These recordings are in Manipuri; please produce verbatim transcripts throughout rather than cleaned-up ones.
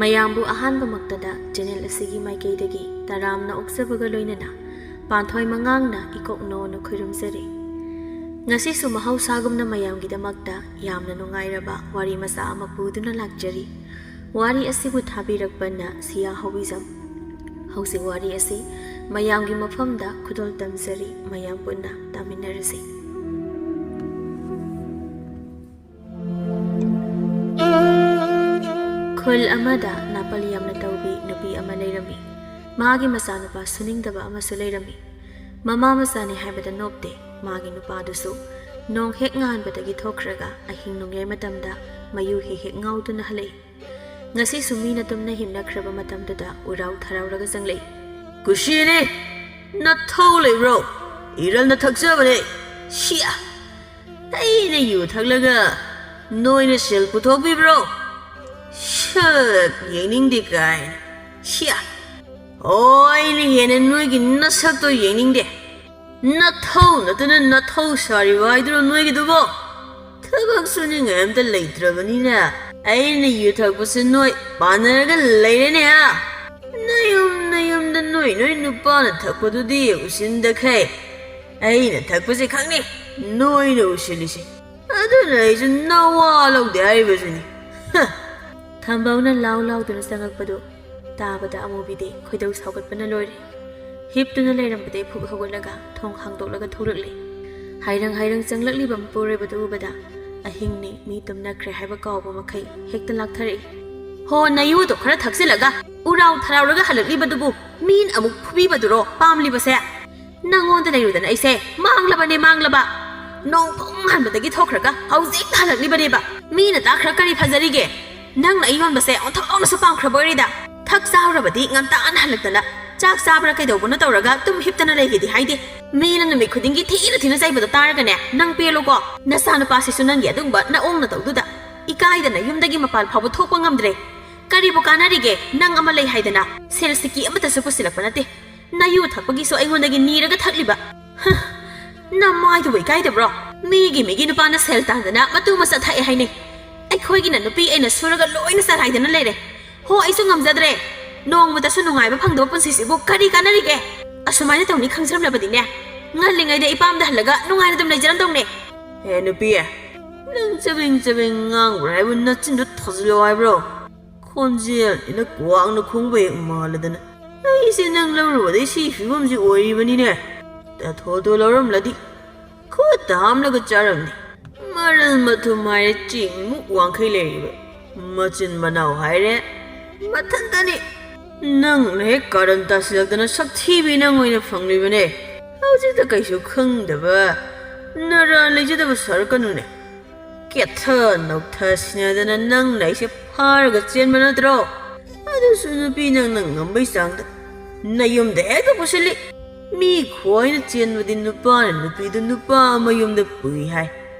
ꯃꯌꯥꯝꯕꯨ ꯑꯍꯥꯟꯕꯃꯛꯇꯗ channel ꯑꯁꯤꯒꯤ ꯃꯥꯏꯀꯩꯗꯒꯤ ꯇꯔꯥꯝꯅ ꯑꯣꯛꯆꯕꯒ ꯂꯣꯏꯅꯅ ꯄꯥꯟꯊꯣꯏ ꯃꯉꯥꯡꯅ ꯏꯀꯣꯛꯅꯣꯅ ꯈꯨꯔꯨꯝꯖꯔꯤ꯫ ꯉꯁꯤꯁꯨ ꯃꯍꯧꯁꯥꯒꯨꯝꯅ ꯃꯌꯥꯝꯒꯤꯗꯃꯛꯇ ꯌꯥꯝꯅ ꯅꯨꯡꯉꯥꯏꯔꯕ ꯋꯥꯔꯤ ꯃꯆꯥ ꯑꯃ ꯄꯨꯗꯨꯅ ꯂꯥꯛꯆꯔꯤ꯫ ꯋꯥꯔꯤ ꯑꯁꯤꯕꯨ ꯊꯥꯕꯤꯔꯛꯄꯅ ꯁꯤꯌꯥ ꯍꯧꯕꯤꯖꯝ꯫ ꯍꯧꯖꯤꯛ ꯋꯥꯔꯤ ꯑꯁꯤ ꯃꯌꯥꯝꯒꯤ ꯃꯐꯝꯗ ꯈꯨꯗꯣꯜ ꯇꯝꯖꯔꯤ, ꯃꯌꯥꯝ ꯄꯨꯟꯅ ꯇꯥꯃꯤꯟꯅꯔꯁꯤ꯫ ꯈꯨꯜ ꯑꯃꯗ ꯅꯥꯄꯜ ꯌꯥꯝꯅ ꯇꯧꯕꯤ ꯅꯨꯄꯤ ꯑꯃ ꯂꯩꯔꯝꯃꯤ꯫ ꯃꯥꯒꯤ ꯃꯆꯥꯅꯨꯄꯥ ꯁꯨꯅꯤꯡꯗꯕ ꯑꯃꯁꯨ ꯂꯩꯔꯝꯃꯤ꯫ ꯃꯃꯥ ꯃꯆꯥꯅꯤ ꯍꯥꯏꯕꯗ ꯅꯣꯞꯇꯦ꯫ ꯃꯥꯒꯤ ꯅꯨꯄꯥꯗꯨꯁꯨ ꯅꯣꯡ ꯍꯦꯛ ꯉꯥꯟꯕꯗꯒꯤ ꯊꯣꯛꯈ꯭ꯔꯒ ꯑꯍꯤꯡ ꯅꯣꯡꯌꯥꯏ ꯃꯇꯝꯗ ꯃꯌꯨ ꯍꯦꯛ ꯍꯦꯛ ꯉꯥꯎꯗꯨꯅ ꯍꯜꯂꯛꯏ꯫ ꯉꯁꯤꯁꯨ ꯃꯤꯅ ꯇꯨꯝꯅ ꯍꯤꯞꯅꯈ꯭ꯔꯕ ꯃꯇꯝꯗꯨꯗ ꯎꯔꯥꯎ ꯊꯔꯥꯎꯔꯒ ꯆꯪꯂꯛꯏ꯫ "ꯀꯨꯁꯤꯅꯦ, ꯅꯊꯧ ꯂꯩꯕ꯭ꯔꯣ? ꯏꯔꯜꯅ ꯊꯛꯆꯕꯅꯦ꯫ ꯁꯤꯌꯥ! ꯑꯩꯅ ꯌꯨ ꯊꯛꯂꯒ ꯅꯣꯏꯅ ꯁꯦꯜ ꯄꯨꯊꯣꯛꯄꯤꯕ꯭ꯔꯣ? ꯁꯛ ꯌꯦꯡꯅꯤꯡꯗꯦ ꯀꯥꯏꯅ꯫ ꯁꯤꯌꯥ! ꯑꯣ, ꯑꯩꯅ ꯍꯦꯟꯅ ꯅꯣꯏꯒꯤ ꯅꯁꯛꯇꯣ ꯌꯦꯡꯅꯤꯡꯗꯦ꯫ ꯅꯊꯧ ꯅꯠꯇꯅ ꯅꯊꯧ ꯁꯥꯔꯤꯕ ꯍꯥꯏꯗꯨꯔꯣ ꯅꯣꯏꯒꯤꯗꯨꯕꯣ? ꯊꯕꯛ ꯁꯨꯅꯤꯡꯉꯥꯏ ꯑꯝꯇ ꯂꯩꯇ꯭ꯔꯕꯅꯤꯅ ꯑꯩꯅ ꯌꯨ ꯊꯛꯄꯁꯦ ꯅꯣꯏ ꯄꯥꯟꯅꯔꯒ ꯂꯩꯔꯦꯅꯦ, ꯍꯥ? ꯅꯌꯨꯝ ꯅꯌꯨꯝꯗ ꯅꯣꯏ ꯅꯣꯏ ꯅꯨꯄꯥꯅ ꯊꯛꯄꯗꯨꯗꯤ ꯎꯁꯤꯟꯗꯈꯩ ꯑꯩꯅ ꯊꯛꯄꯁꯦ ꯈꯪꯅꯤ ꯅꯣꯏꯅ ꯎꯁꯤꯜꯂꯤꯁꯦ꯫ ꯑꯗꯨꯅ ꯑꯩꯁꯨ ꯅꯋꯥ ꯂꯧꯗꯦ ꯍꯥꯏꯔꯤꯕꯁꯤꯅꯤ꯫ ꯍ!" ꯊꯝꯕꯧꯅ ꯂꯥꯎ ꯂꯥꯎꯗꯨꯅ ꯆꯪꯉꯛꯄꯗꯨ ꯇꯥꯕꯗ ꯑꯃꯨꯕꯤꯗꯤ ꯈꯣꯏꯗꯧ ꯁꯥꯎꯒꯠꯄꯅ ꯂꯣꯏꯔꯦ꯫ ꯍꯤꯞꯇꯨꯅ ꯂꯩꯔꯝꯕꯗꯩ ꯐꯨꯛ ꯍꯧꯒꯠꯂꯒ ꯊꯣꯡ ꯍꯥꯡꯗꯣꯛꯂꯒ ꯊꯣꯛꯂꯛꯂꯦ꯫ ꯍꯥꯏꯔꯪ ꯍꯥꯏꯔꯪ ꯆꯪꯂꯛꯂꯤꯕ ꯃꯄꯨꯔꯣꯏꯕꯗꯨ ꯎꯕꯗ ꯑꯍꯤꯡꯅꯤ, ꯃꯤ ꯇꯨꯝꯅꯈ꯭ꯔꯦ ꯍꯥꯏꯕ ꯀꯥꯎꯕ ꯃꯈꯩ ꯍꯦꯛꯇ ꯂꯥꯛꯊꯔꯛꯏ꯫ "ꯍꯣ, ꯅꯌꯨꯗꯣ ꯈꯔ ꯊꯛꯆꯤꯜꯂꯒ ꯎꯔꯥꯎ ꯊꯔꯥꯎꯔꯒ ꯍꯜꯂꯛꯂꯤꯕꯗꯨꯕꯨ ꯃꯤꯅ ꯑꯃꯨꯛ ꯐꯨꯕꯤꯕꯗꯨꯔꯣ ꯄꯥꯝꯂꯤꯕꯁꯦ? ꯅꯪꯉꯣꯟꯗ ꯂꯩꯔꯨꯗꯅ ꯑꯩꯁꯦ ꯃꯥꯡꯂꯕꯅꯦ, ꯃꯥꯡꯂꯕ꯫ ꯅꯣꯡ ꯄꯨꯡ ꯍꯥꯟꯕꯗꯒꯤ ꯊꯣꯛꯈ꯭ꯔꯒ ꯍꯧꯖꯤꯛ ꯍꯜꯂꯛꯂꯤꯕꯅꯦꯕ꯫ ꯃꯤꯅ ꯇꯥꯈ꯭ꯔ ꯀꯔꯤ ꯐꯖꯔꯤꯒꯦ? ꯅꯪꯅ ꯑꯩ ꯌꯣꯟꯕꯁꯦ ꯑꯣꯟꯊꯣꯛꯅꯁꯨ ꯄꯥꯝꯈ꯭ꯔꯕ ꯑꯣꯏꯔꯦꯗ꯫ ꯊꯛ ꯆꯥꯔꯨꯔꯕꯗꯤ ꯉꯟꯇꯥꯅ ꯍꯜꯂꯛꯇꯅ ꯆꯥꯛ ꯆꯥꯕ꯭ꯔꯥ ꯀꯩꯗꯧꯕꯅꯣ ꯇꯧꯔꯒ ꯇꯨꯝ ꯍꯤꯞꯇꯅ ꯂꯩꯒꯦꯗꯤ ꯍꯥꯏꯗꯦ꯫ ꯃꯤꯅ ꯅꯨꯃꯤꯠ ꯈꯨꯗꯤꯡꯒꯤ ꯊꯤꯅ ꯊꯤꯅ ꯆꯩꯕꯗꯣ ꯇꯥꯔꯒꯅꯦ, ꯅꯪ ꯄꯦꯜꯂꯣꯀꯣ꯫ ꯅꯆꯥꯅꯨꯄꯥꯁꯤꯁꯨ ꯅꯪꯒꯤ ꯑꯗꯨꯒꯨꯝꯕ ꯅꯑꯣꯡ ꯅꯇꯧꯗꯨꯗ ꯏꯀꯥꯏꯗꯅ ꯌꯨꯝꯗꯒꯤ ꯃꯄꯥꯟ ꯐꯥꯎꯕ ꯊꯣꯛꯄ ꯉꯝꯗ꯭ꯔꯦ꯫ ꯀꯔꯤꯕꯨ ꯀꯥꯟꯅꯔꯤꯒꯦ? ꯅꯪ ꯑꯃ ꯂꯩ ꯍꯥꯏꯗꯅ ꯁꯦꯜ ꯁꯤꯀꯤ ꯑꯃꯠꯇꯁꯨ ꯄꯨꯁꯤꯜꯂꯛꯄ ꯅꯠꯇꯦ꯫ ꯅꯌꯨ ꯊꯛꯄꯒꯤꯁꯨ ꯑꯩꯉꯣꯟꯗꯒꯤ ꯅꯤꯔꯒ ꯊꯛꯂꯤꯕ꯫ ꯍ! ꯅꯃꯥꯏꯗꯨꯕꯨ ꯏꯀꯥꯏꯗꯕ꯭ꯔꯣ? ꯃꯤꯒꯤ ꯃꯤꯒꯤ ꯅꯨꯄꯥꯅ ꯁꯦꯜ ꯇꯥꯟꯗꯅ ꯃꯇꯨ ꯃꯆꯥ ꯊꯛꯑꯦ ꯍꯥꯏꯅꯩ꯫ ꯑꯩꯈꯣꯏꯒꯤꯅ ꯅꯨꯄꯤ ꯑꯩꯅ ꯁꯨꯔꯒ ꯂꯣꯏꯅ ꯆꯂꯥꯏꯗꯅ ꯂꯩꯔꯦ꯫ ꯍꯣ, ꯑꯩꯁꯨ ꯉꯝꯖꯗ꯭ꯔꯦ꯫ ꯅꯣꯡꯃꯇꯁꯨ ꯅꯨꯡꯉꯥꯏꯕ ꯐꯪꯗꯕ ꯄꯨꯟꯁꯤꯁꯤꯕꯨ ꯀꯔꯤ ꯀꯥꯟꯅꯔꯤꯒꯦ? ꯑꯁꯨꯃꯥꯏꯅ ꯇꯧꯅꯤ ꯈꯪꯖꯔꯝꯂꯕꯗꯤꯅꯦ, ꯉꯜꯂꯤꯉꯩꯗ ꯏꯄꯥꯝꯗ ꯍꯜꯂꯒ ꯅꯨꯡꯉꯥꯏꯅ ꯑꯗꯨꯝ ꯂꯩꯖꯔꯝꯗꯧꯅꯦ꯫ ꯍꯦ ꯅꯨꯄꯤ, ꯅꯪ ꯆꯕꯦꯡ ꯆꯕꯦꯡ ꯉꯥꯡꯕ꯭ꯔꯥ ꯍꯥꯏꯕꯨ ꯅꯆꯤꯟꯗꯣ ꯊꯥꯖꯤꯜꯂꯣ ꯍꯥꯏꯕ꯭ꯔꯣ? ꯈꯣꯟꯖꯦꯜꯁꯤꯅ ꯀ꯭ꯋꯥꯛꯅ ꯈꯣꯡꯕ ꯍꯦꯛ ꯃꯥꯜꯂꯗꯅ꯫ ꯑꯩꯁꯦ ꯅꯪ ꯂꯧꯔꯨꯕꯗꯩ ꯁꯤ ꯐꯤꯕꯝꯁꯤ ꯑꯣꯏꯔꯤꯕꯅꯤꯅꯦ꯫ ꯇꯥꯊꯣꯗꯣ ꯂꯧꯔꯝꯂꯗꯤ ꯈꯨꯠꯇ ꯍꯥꯝꯂꯒ ꯆꯥꯔꯝꯅꯤ꯫ ꯃꯔꯜ ꯃꯊꯨꯝ ꯍꯥꯏꯔꯦ ꯆꯦꯡꯃꯨꯛ ꯋꯥꯡꯈꯩ ꯂꯩꯔꯤꯕ꯫ ꯃꯆꯤꯟ ꯃꯅꯥꯎ ꯍꯥꯏꯔꯦ ꯃꯊꯟꯇꯅꯤ꯫ ꯅꯪꯅ ꯍꯦꯛ ꯀꯥꯔꯟ ꯇꯥꯁꯤꯜꯂꯛꯇꯅ ꯁꯛꯊꯤꯕꯤ ꯅꯪ ꯑꯣꯏꯅ ꯐꯪꯂꯤꯕꯅꯦ꯫ ꯍꯧꯖꯤꯛꯇ ꯀꯩꯁꯨ ꯈꯪꯗꯕ ꯅꯔꯥ ꯂꯩꯖꯗꯕ ꯁꯥꯔꯛꯀꯅꯨꯅꯦ꯫ ꯀꯦꯠꯊ ꯅꯧꯊ ꯁꯤꯟꯅꯗꯅ ꯅꯪꯅ ꯑꯩꯁꯦ ꯐꯥꯔꯒ ꯆꯦꯟꯕ ꯅꯠꯇ꯭ꯔꯣ? ꯑꯗꯨꯁꯨ ꯅꯨꯄꯤ ꯅꯪꯅ ꯉꯝꯕꯩ ꯆꯥꯡꯗ ꯅꯌꯨꯝꯗ ꯍꯦꯛꯇ ꯄꯨꯁꯤꯜꯂꯤ꯫ ꯃꯤ ꯈꯣꯏꯅ ꯆꯦꯟꯕꯗꯤ ꯅꯨꯄꯥꯅ ꯅꯨꯄꯤꯗꯨ ꯅꯨꯄꯥ ꯃꯌꯨꯝꯗ ꯄꯨꯏ ꯍꯥꯏ꯫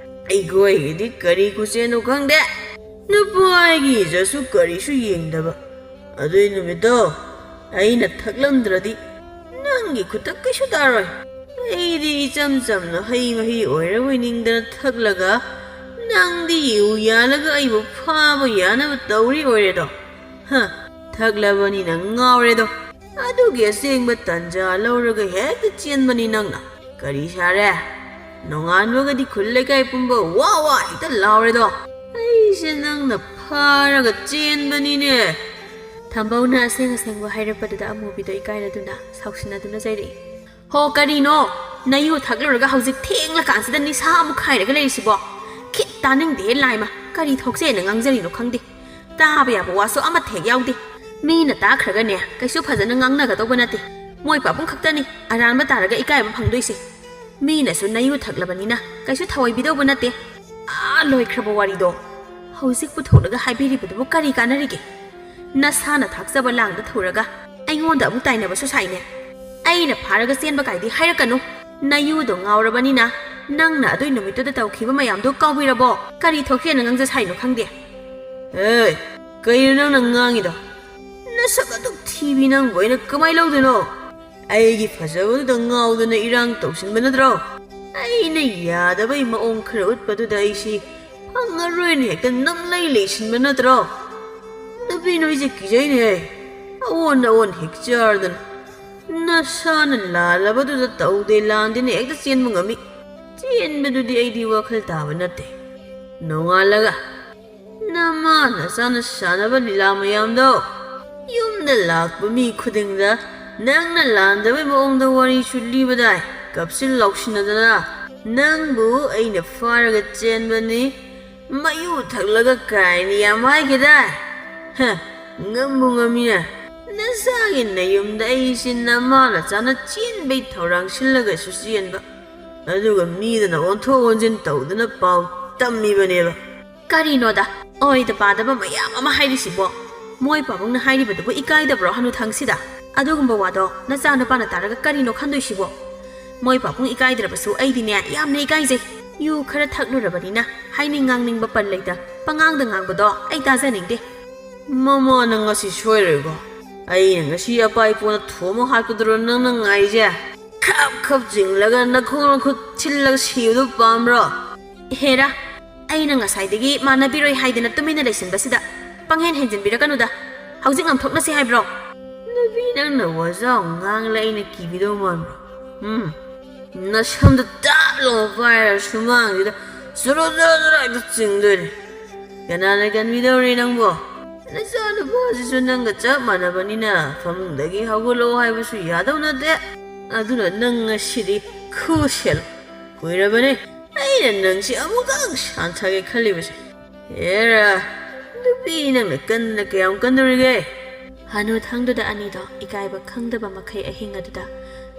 ꯑꯩꯈꯣꯏꯒꯤꯗꯤ ꯀꯔꯤ ꯈꯨꯆꯦꯟꯅꯣ ꯈꯪꯗꯦ꯫ ꯅꯨꯄꯥꯒꯤ ꯏꯖꯠꯁꯨ ꯀꯔꯤꯁꯨ ꯌꯦꯡꯗꯕ꯫ ꯑꯗꯨꯏ ꯅꯨꯃꯤꯠꯇꯣ ꯑꯩꯅ ꯊꯛꯂꯝꯗ꯭ꯔꯗꯤ ꯅꯪꯒꯤ ꯈꯨꯠꯇ ꯀꯩꯁꯨ ꯇꯥꯔꯣꯏ꯫ ꯑꯩꯗꯤ ꯏꯆꯝ ꯆꯝꯅ ꯍꯩ ꯃꯍꯤ ꯑꯣꯏꯔꯕꯣꯏ ꯅꯤꯡꯗꯅ ꯊꯛꯂꯒ ꯅꯪꯗꯤ ꯌꯨ ꯌꯥꯜꯂꯒ ꯑꯩꯕꯨ ꯐꯥꯕ ꯌꯥꯅꯕ ꯇꯧꯔꯤ ꯑꯣꯏꯔꯦꯗꯣ꯫ ꯍ, ꯊꯛꯂꯕꯅꯤꯅ ꯉꯥꯎꯔꯦꯗꯣ꯫ ꯑꯗꯨꯒꯤ ꯑꯁꯦꯡꯕ ꯇꯟꯖꯥ ꯂꯧꯔꯒ ꯍꯦꯛꯇ ꯆꯦꯟꯕꯅꯤ ꯅꯪꯅ꯫ ꯀꯔꯤ ꯁꯥꯔꯦ? ꯅꯣꯡꯉꯥꯟꯕꯒꯗꯤ ꯈꯨꯜ ꯂꯩꯀꯥꯏ ꯄꯨꯝꯕ ꯋꯥ ꯋꯥ ꯍꯦꯛꯇ ꯂꯥꯎꯔꯦꯗꯣ꯫ ꯑꯩꯁꯦ ꯅꯪꯅ ꯐꯥꯔꯒ ꯆꯦꯟꯕꯅꯤꯅꯦ꯫ ꯊꯝꯕꯧꯅ ꯑꯁꯦꯡ ꯑꯁꯦꯡꯕ ꯍꯥꯏꯔꯛꯄꯗꯨꯗ ꯑꯃꯨꯕꯤꯗꯣ ꯏꯀꯥꯏꯔꯗꯨꯅ ꯁꯥꯎꯁꯤꯟꯅꯗꯨꯅ ꯆꯩꯔꯛꯏ꯫ ꯍꯣ, ꯀꯔꯤꯅꯣ? ꯅꯌꯨ ꯊꯛꯂꯨꯔꯒ ꯍꯧꯖꯤꯛ ꯊꯦꯡꯂꯀꯥꯟꯁꯤꯗ ꯅꯤꯁꯥ ꯑꯃꯨꯛ ꯈꯥꯏꯔꯒ ꯂꯩꯔꯤꯁꯤꯕꯣ? ꯈꯤꯠ ꯇꯥꯅꯤꯡꯗꯦꯍꯦ ꯂꯥꯏꯃ, ꯀꯔꯤ ꯊꯣꯛꯆꯦꯅ ꯉꯥꯡꯖꯔꯤꯅꯣ ꯈꯪꯗꯦ꯫ ꯇꯥꯕ ꯌꯥꯕ ꯋꯥꯁꯨ ꯑꯃꯠꯇ ꯍꯦꯛ ꯌꯥꯎꯗꯦ꯫ ꯃꯤꯅ ꯇꯥꯈ꯭ꯔꯒꯅꯦ, ꯀꯩꯁꯨ ꯐꯖꯅ ꯉꯥꯡꯅꯒꯗꯧꯕ ꯅꯠꯇꯦ꯫ ꯃꯣꯏ ꯄꯥꯕꯨꯡ ꯈꯛꯇꯅꯤ ꯑꯔꯥꯟꯕ ꯇꯥꯔꯒ ꯏꯀꯥꯏꯕ ꯐꯪꯗꯣꯏꯁꯦ꯫ ꯃꯤꯅꯁꯨ ꯅꯌꯨ ꯊꯛꯂꯕꯅꯤꯅ ꯀꯩꯁꯨ ꯊꯑꯣꯏꯕꯤꯗꯧꯕ ꯅꯠꯇꯦ꯫ ꯑꯥ, ꯂꯣꯏꯈ꯭ꯔꯕ ꯋꯥꯔꯤꯗꯣ꯫ ꯍꯧꯖꯤꯛ ꯄꯨꯊꯣꯛꯂꯒ ꯍꯥꯏꯕꯤꯔꯤꯕꯗꯨꯕꯨ ꯀꯔꯤ ꯀꯥꯟꯅꯔꯤꯒꯦ? ꯅꯁꯥꯅ ꯊꯥꯛꯆꯕ ꯂꯥꯡꯗ ꯊꯧꯔꯒ ꯑꯩꯉꯣꯟꯗ ꯑꯃꯨꯛ ꯇꯥꯏꯅꯕꯁꯨ ꯁꯥꯏꯅꯦ꯫ ꯑꯩꯅ ꯐꯥꯔꯒ ꯆꯦꯟꯕ ꯀꯥꯏꯗꯤ ꯍꯥꯏꯔꯛꯀꯅꯨ꯫ ꯅꯌꯨꯗꯣ ꯉꯥꯎꯔꯕꯅꯤꯅ ꯅꯪꯅ ꯑꯗꯨꯏ ꯅꯨꯃꯤꯠꯇꯨꯗ ꯇꯧꯈꯤꯕ ꯃꯌꯥꯝꯗꯣ ꯀꯥꯎꯕꯤꯔꯕꯣ? ꯀꯔꯤ ꯊꯣꯛꯀꯦꯅ ꯉꯥꯡꯖ ꯁꯥꯏꯅꯣ ꯈꯪꯗꯦ꯫ ꯑꯦ, ꯀꯩꯅꯣ ꯅꯪꯅ ꯉꯥꯡꯉꯤꯗꯣ? ꯅꯁꯛ ꯑꯗꯨꯛ ꯊꯤꯕꯤ ꯅꯪꯕꯨ ꯑꯩꯅ ꯀꯃꯥꯏ ꯂꯧꯗꯣꯏꯅꯣ? ꯑꯩꯒꯤ ꯐꯖꯕꯗꯨꯗ ꯉꯥꯎꯗꯅ ꯏꯔꯥꯡ ꯇꯧꯁꯤꯟꯕ ꯅꯠꯇ꯭ꯔꯣ? ꯑꯩꯅ ꯌꯥꯗꯕꯩ ꯃꯑꯣꯡ ꯈꯔ ꯎꯠꯄꯗꯨꯗ ꯑꯩꯁꯤ ꯐꯪꯉꯔꯣꯏꯅ ꯍꯦꯛꯇ ꯅꯝꯂꯩ ꯂꯩꯁꯤꯟꯕ ꯅꯠꯇ꯭ꯔꯣ? ꯅꯨꯄꯤ ꯅꯣꯏꯁꯦ ꯀꯤꯖꯩꯅꯦꯍꯦ꯫ ꯑꯑꯣꯟ ꯑꯑꯣꯟ ꯍꯦꯛ ꯆꯥꯔꯗꯅ꯫ ꯅꯁꯥꯅ ꯂꯥꯜꯂꯕꯗꯨꯗ ꯇꯧꯗꯦ ꯂꯥꯟꯗꯦꯅ ꯍꯦꯛꯇ ꯆꯦꯟꯕ ꯉꯝꯃꯤ꯫ ꯆꯦꯟꯕꯗꯨꯗꯤ ꯑꯩꯗꯤ ꯋꯥꯈꯜ ꯇꯥꯕ ꯅꯠꯇꯦ꯫ ꯅꯣꯡꯉꯥꯜꯂꯒ ꯅꯃꯥ ꯅꯆꯥꯅ ꯁꯥꯟꯅꯕ ꯂꯤꯂꯥ ꯃꯌꯥꯝꯗꯣ ꯌꯨꯝꯗ ꯂꯥꯛꯄ ꯃꯤ ꯈꯨꯗꯤꯡꯗ ꯅꯪꯅ ꯂꯥꯟꯗꯕꯩ ꯃꯑꯣꯡꯗ ꯋꯥꯔꯤꯁꯨ ꯂꯤꯕꯗꯥꯏ꯫ ꯀꯞꯁꯤꯟ ꯂꯥꯎꯁꯤꯟꯅꯗꯅ ꯅꯪꯕꯨ ꯑꯩꯅ ꯐꯥꯔꯒ ꯆꯦꯟꯕꯅꯤ, ꯃꯌꯨ ꯊꯛꯂꯒ ꯀꯥꯏꯅ ꯌꯥꯝ ꯍꯥꯏꯈꯤꯗꯥꯏ꯫ ꯍ, ꯉꯝꯕꯨ ꯉꯝꯃꯤꯅꯦ꯫ ꯅꯆꯥꯒꯤ ꯅꯌꯨꯝꯗ ꯑꯩꯁꯤ ꯅꯃꯥ ꯅꯆꯥꯅ ꯆꯦꯟꯕꯩ ꯊꯧꯔꯥꯡ ꯁꯤꯜꯂꯒꯁꯨ ꯆꯦꯟꯕ, ꯑꯗꯨꯒ ꯃꯤꯗꯅ ꯑꯣꯟꯊꯣꯛ ꯑꯣꯟꯁꯤꯟ ꯇꯧꯗꯅ ꯄꯥꯎ ꯇꯝꯃꯤꯕꯅꯦꯕ꯫ ꯀꯔꯤꯅꯣꯗ, ꯑꯣꯏꯗ ꯄꯥꯗꯕ ꯃꯌꯥꯝ ꯑꯃ ꯍꯥꯏꯔꯤꯁꯤꯕꯣ? ꯃꯣꯏ ꯄꯥꯕꯨꯡꯅ ꯍꯥꯏꯔꯤꯕꯗꯨꯕꯨ ꯏꯀꯥꯏꯗꯕ꯭ꯔꯣ ꯍꯅꯨꯊꯪꯁꯤꯗ? ꯑꯗꯨꯒꯨꯝꯕ ꯋꯥꯗꯣ ꯅꯆꯥꯅꯨꯄꯥꯅ ꯇꯥꯔꯒ ꯀꯔꯤꯅꯣ ꯈꯟꯗꯣꯏꯁꯤꯕꯣ? ꯃꯣꯏ ꯄꯥꯕꯨꯡ ꯏꯀꯥꯏꯗ꯭ꯔꯕꯁꯨ ꯑꯩꯗꯤꯅꯦ ꯌꯥꯝꯅ ꯏꯀꯥꯏꯖꯩ꯫ ꯌꯨ ꯈꯔ ꯊꯛꯂꯨꯔꯕꯅꯤꯅ ꯍꯥꯏꯅꯤꯡ ꯉꯥꯡꯅꯤꯡꯕ ꯄꯟ ꯂꯩꯇ ꯄꯉꯥꯡꯗ ꯉꯥꯡꯕꯗꯣ ꯑꯩ ꯇꯥꯖꯅꯤꯡꯗꯦ꯫ ꯃꯃꯥ, ꯅꯪ ꯉꯁꯤ ꯁꯣꯏꯔꯣꯏꯀꯣ? ꯑꯩꯅ ꯉꯁꯤ ꯑꯄꯥ ꯏꯄꯨꯅ ꯊꯣꯝꯃꯣ ꯍꯥꯠꯀꯗꯧꯔꯣ ꯅꯪꯅ ꯉꯥꯏꯔꯤꯁꯦ? ꯈꯞ ꯈꯞ ꯆꯤꯡꯂꯒ ꯅꯈꯣꯡ ꯅꯈꯨꯠ ꯊꯤꯜꯂꯒ ꯁꯤꯕꯗꯨ ꯄꯥꯝꯕ꯭ꯔꯣ? ꯍꯦꯔꯥ, ꯑꯩꯅ ꯉꯁꯥꯏꯗꯒꯤ ꯃꯥꯟꯅꯕꯤꯔꯣꯏ ꯍꯥꯏꯗꯅ ꯇꯨꯃꯤꯟꯅ ꯂꯩꯁꯤꯟꯕꯁꯤꯗ ꯄꯪꯍꯦꯟ ꯍꯦꯟꯖꯤꯟꯕꯤꯔꯛꯀꯅꯨꯗ꯫ ꯍꯧꯖꯤꯛ ꯉꯥꯝꯊꯣꯛꯅꯁꯤ ꯍꯥꯏꯕ꯭ꯔꯣ? ꯅꯨꯄꯤ, ꯅꯪꯅ ꯋꯥꯖꯥꯎ ꯉꯥꯡꯂꯦ, ꯑꯩꯅ ꯀꯤꯕꯤꯗꯧ ꯃꯥꯟꯕ꯭ꯔꯣ? ꯎꯝ, ꯅꯁꯝꯗ ꯇꯥꯞ ꯂꯥꯎꯅ ꯄꯥꯏꯔꯒ ꯁꯨꯃꯥꯡꯁꯤꯗ ꯆꯨꯔꯨ ꯆꯨꯔꯨ ꯆꯨꯔꯨ ꯍꯦꯛꯇ ꯆꯤꯡꯗꯣꯏꯅꯦ꯫ ꯀꯅꯥꯅ ꯀꯟꯕꯤꯗꯧꯔꯤ ꯅꯪꯕꯣ? ꯅꯆꯥꯅꯨꯄꯥꯁꯤꯁꯨ ꯅꯪꯒ ꯆꯞ ꯃꯥꯟꯅꯕꯅꯤꯅ ꯐꯃꯨꯡꯗꯒꯤ ꯍꯧꯒꯠꯂꯛꯑꯣ ꯍꯥꯏꯕꯁꯨ ꯌꯥꯗꯧ ꯅꯠꯇꯦ꯫ ꯑꯗꯨꯅ ꯅꯪ ꯉꯁꯤꯗꯤ ꯈꯨꯁꯦꯜ ꯀꯨꯏꯔꯕꯅꯦ ꯑꯩꯅ ꯅꯪꯁꯤ ꯑꯃꯨꯛꯀ ꯁꯥꯟꯊꯒꯦ ꯈꯜꯂꯤꯕꯁꯦ꯫ ꯑꯦꯔꯥ, ꯅꯨꯄꯤ, ꯅꯪꯅ ꯀꯟꯅ ꯀꯌꯥꯝ ꯀꯟꯗꯣꯔꯤꯒꯦ? ꯍꯅꯨꯊꯪꯗꯨꯗ ꯑꯅꯤꯗꯣ ꯏꯀꯥꯏꯕ ꯈꯪꯗꯕ ꯃꯈꯩ ꯑꯍꯤꯡ ꯑꯗꯨꯗ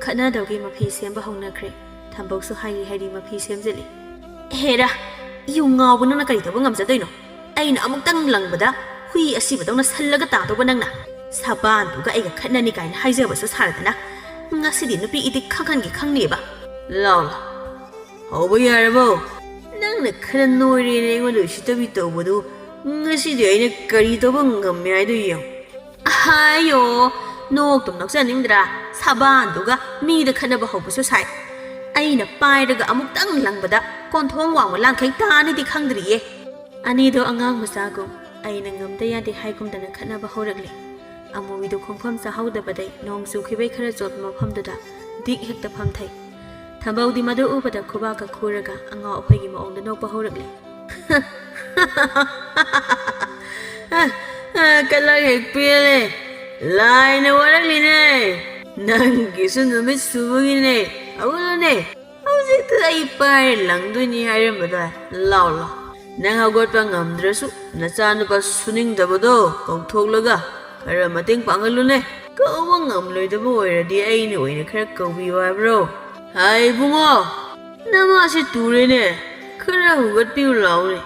ꯈꯠꯅꯗꯧꯒꯤ ꯃꯐꯤ ꯁꯦꯝꯕ ꯍꯧꯅꯈ꯭ꯔꯦ꯫ ꯊꯝꯕꯧꯁꯨ ꯍꯥꯏꯔꯤ ꯍꯥꯏꯔꯤ ꯃꯐꯤ ꯁꯦꯝꯖꯤꯜꯂꯤ꯫ ꯍꯦꯔꯥ, ꯌꯨ ꯉꯥꯎꯕ ꯅꯪꯅ ꯀꯔꯤ ꯇꯧꯕ ꯉꯝꯖꯗꯣꯏꯅꯣ? ꯑꯩꯅ ꯑꯃꯨꯛꯇꯪ ꯂꯪꯕꯗ ꯍꯨꯏ ꯑꯁꯤꯕꯗꯧꯅ ꯁꯜꯂꯒ ꯇꯥꯗꯧꯕ ꯅꯪꯅ ꯁꯕꯥꯟꯗꯨꯒ ꯑꯩꯒ ꯈꯠꯅꯅꯤ ꯀꯥꯏꯅ ꯍꯥꯏꯖꯕꯁꯨ ꯁꯥꯔꯗꯅ ꯉꯁꯤꯗꯤ ꯅꯨꯄꯤ ꯏꯗꯤ ꯈꯪꯍꯟꯒꯦ ꯈꯪꯅꯦꯕ꯫ ꯂꯥꯎ, ꯂꯥꯎ꯫ ꯍꯧꯕ ꯌꯥꯔꯕꯣ? ꯅꯪꯅ ꯈꯔ ꯅꯣꯏꯔꯦꯅ ꯑꯩꯉꯣꯟꯗ ꯎꯁꯤꯠꯇꯕꯤ ꯇꯧꯕꯗꯨ ꯉꯁꯤꯗꯤ ꯑꯩꯅ ꯀꯔꯤ ꯇꯧꯕ ꯉꯝꯃꯦ ꯍꯥꯏꯗꯣ ꯌꯦꯡꯉꯨ꯫ ꯍꯥꯏꯌꯣ, ꯅꯣꯛꯇꯨꯝ ꯅꯣꯛꯆꯅꯤꯡꯗ꯭ꯔꯥ? ꯁꯕꯥꯟꯗꯨꯒ ꯃꯤꯗ ꯈꯠꯅꯕ ꯍꯧꯕꯁꯨ ꯁꯥꯏ꯫ ꯑꯩꯅ ꯄꯥꯏꯔꯒ ꯑꯃꯨꯛꯇꯪ ꯂꯪꯕꯗ ꯀꯣꯟꯊꯣꯡ ꯋꯥꯡꯃ ꯂꯥꯡꯈꯩ ꯇꯥꯅꯤꯗꯤ ꯈꯪꯗ꯭ꯔꯤꯌꯦ꯫ ꯑꯅꯤꯗꯣ ꯑꯉꯥꯡ ꯃꯆꯥꯒꯨꯝ ꯑꯩꯅ ꯉꯝꯗ ꯌꯥꯗꯦ ꯍꯥꯏꯒꯨꯝꯗꯅ ꯈꯠꯅꯕ ꯍꯧꯔꯛꯂꯦ꯫ ꯑꯃꯨꯕꯤꯗꯨ ꯈꯣꯡꯐꯝ ꯆꯥꯍꯧꯗꯕꯗꯩ ꯅꯣꯡ ꯆꯨꯈꯤꯕꯩ ꯈꯔ ꯆꯣꯠꯄ ꯃꯐꯝꯗꯨꯗ ꯗꯤꯛ ꯍꯦꯛꯇ ꯐꯝꯊꯩ꯫ ꯊꯝꯕꯧꯗꯤ ꯃꯗꯨ ꯎꯕꯗ ꯈꯨꯕꯥꯛꯀ ꯈꯨꯔꯒ ꯑꯉꯥꯎ ꯑꯐꯩꯒꯤ ꯃꯑꯣꯡꯗ ꯅꯣꯛꯄ ꯍꯧꯔꯛꯂꯦ꯫ "ꯀꯂꯛ ꯍꯦꯛ ꯄꯦꯜꯂꯦ꯫ ꯂꯥꯏꯅ ꯋꯥꯔꯛꯂꯤꯅꯦ꯫ ꯅꯪꯒꯤꯁꯨ ꯅꯨꯃꯤꯠ ꯁꯨꯕꯒꯤꯅꯦ꯫ ꯍꯧꯒꯠꯂꯨꯅꯦ꯫ ꯍꯧꯖꯤꯛꯇ ꯑꯩ ꯄꯥꯏꯔ ꯂꯪꯗꯣꯏꯅꯤ ꯍꯥꯏꯔꯝꯕꯗꯥꯏ꯫ ꯂꯥꯎ ꯂꯥꯎ꯫ ꯅꯪ ꯍꯧꯒꯠꯄ ꯉꯝꯗ꯭ꯔꯁꯨ ꯅꯆꯥꯅꯨꯄꯥ ꯁꯨꯅꯤꯡꯗꯕꯗꯣ ꯀꯧꯊꯣꯛꯂꯒ ꯈꯔ ꯃꯇꯦꯡ ꯄꯥꯡꯍꯜꯂꯨꯅꯦ꯫ ꯀꯧꯕ ꯉꯝꯂꯣꯏꯗꯕ ꯑꯣꯏꯔꯗꯤ ꯑꯩꯅ ꯑꯣꯏꯅ ꯈꯔ ꯀꯧꯕꯤꯌꯨ ꯍꯥꯏꯕ꯭ꯔꯣ? ꯍꯥꯏ ꯏꯕꯨꯡꯉꯣ, ꯅꯃꯥꯁꯤ ꯇꯨꯔꯦꯅꯦ꯫ ꯈꯔ ꯍꯧꯒꯠꯄꯤꯌꯨ ꯂꯥꯎꯅꯦ꯫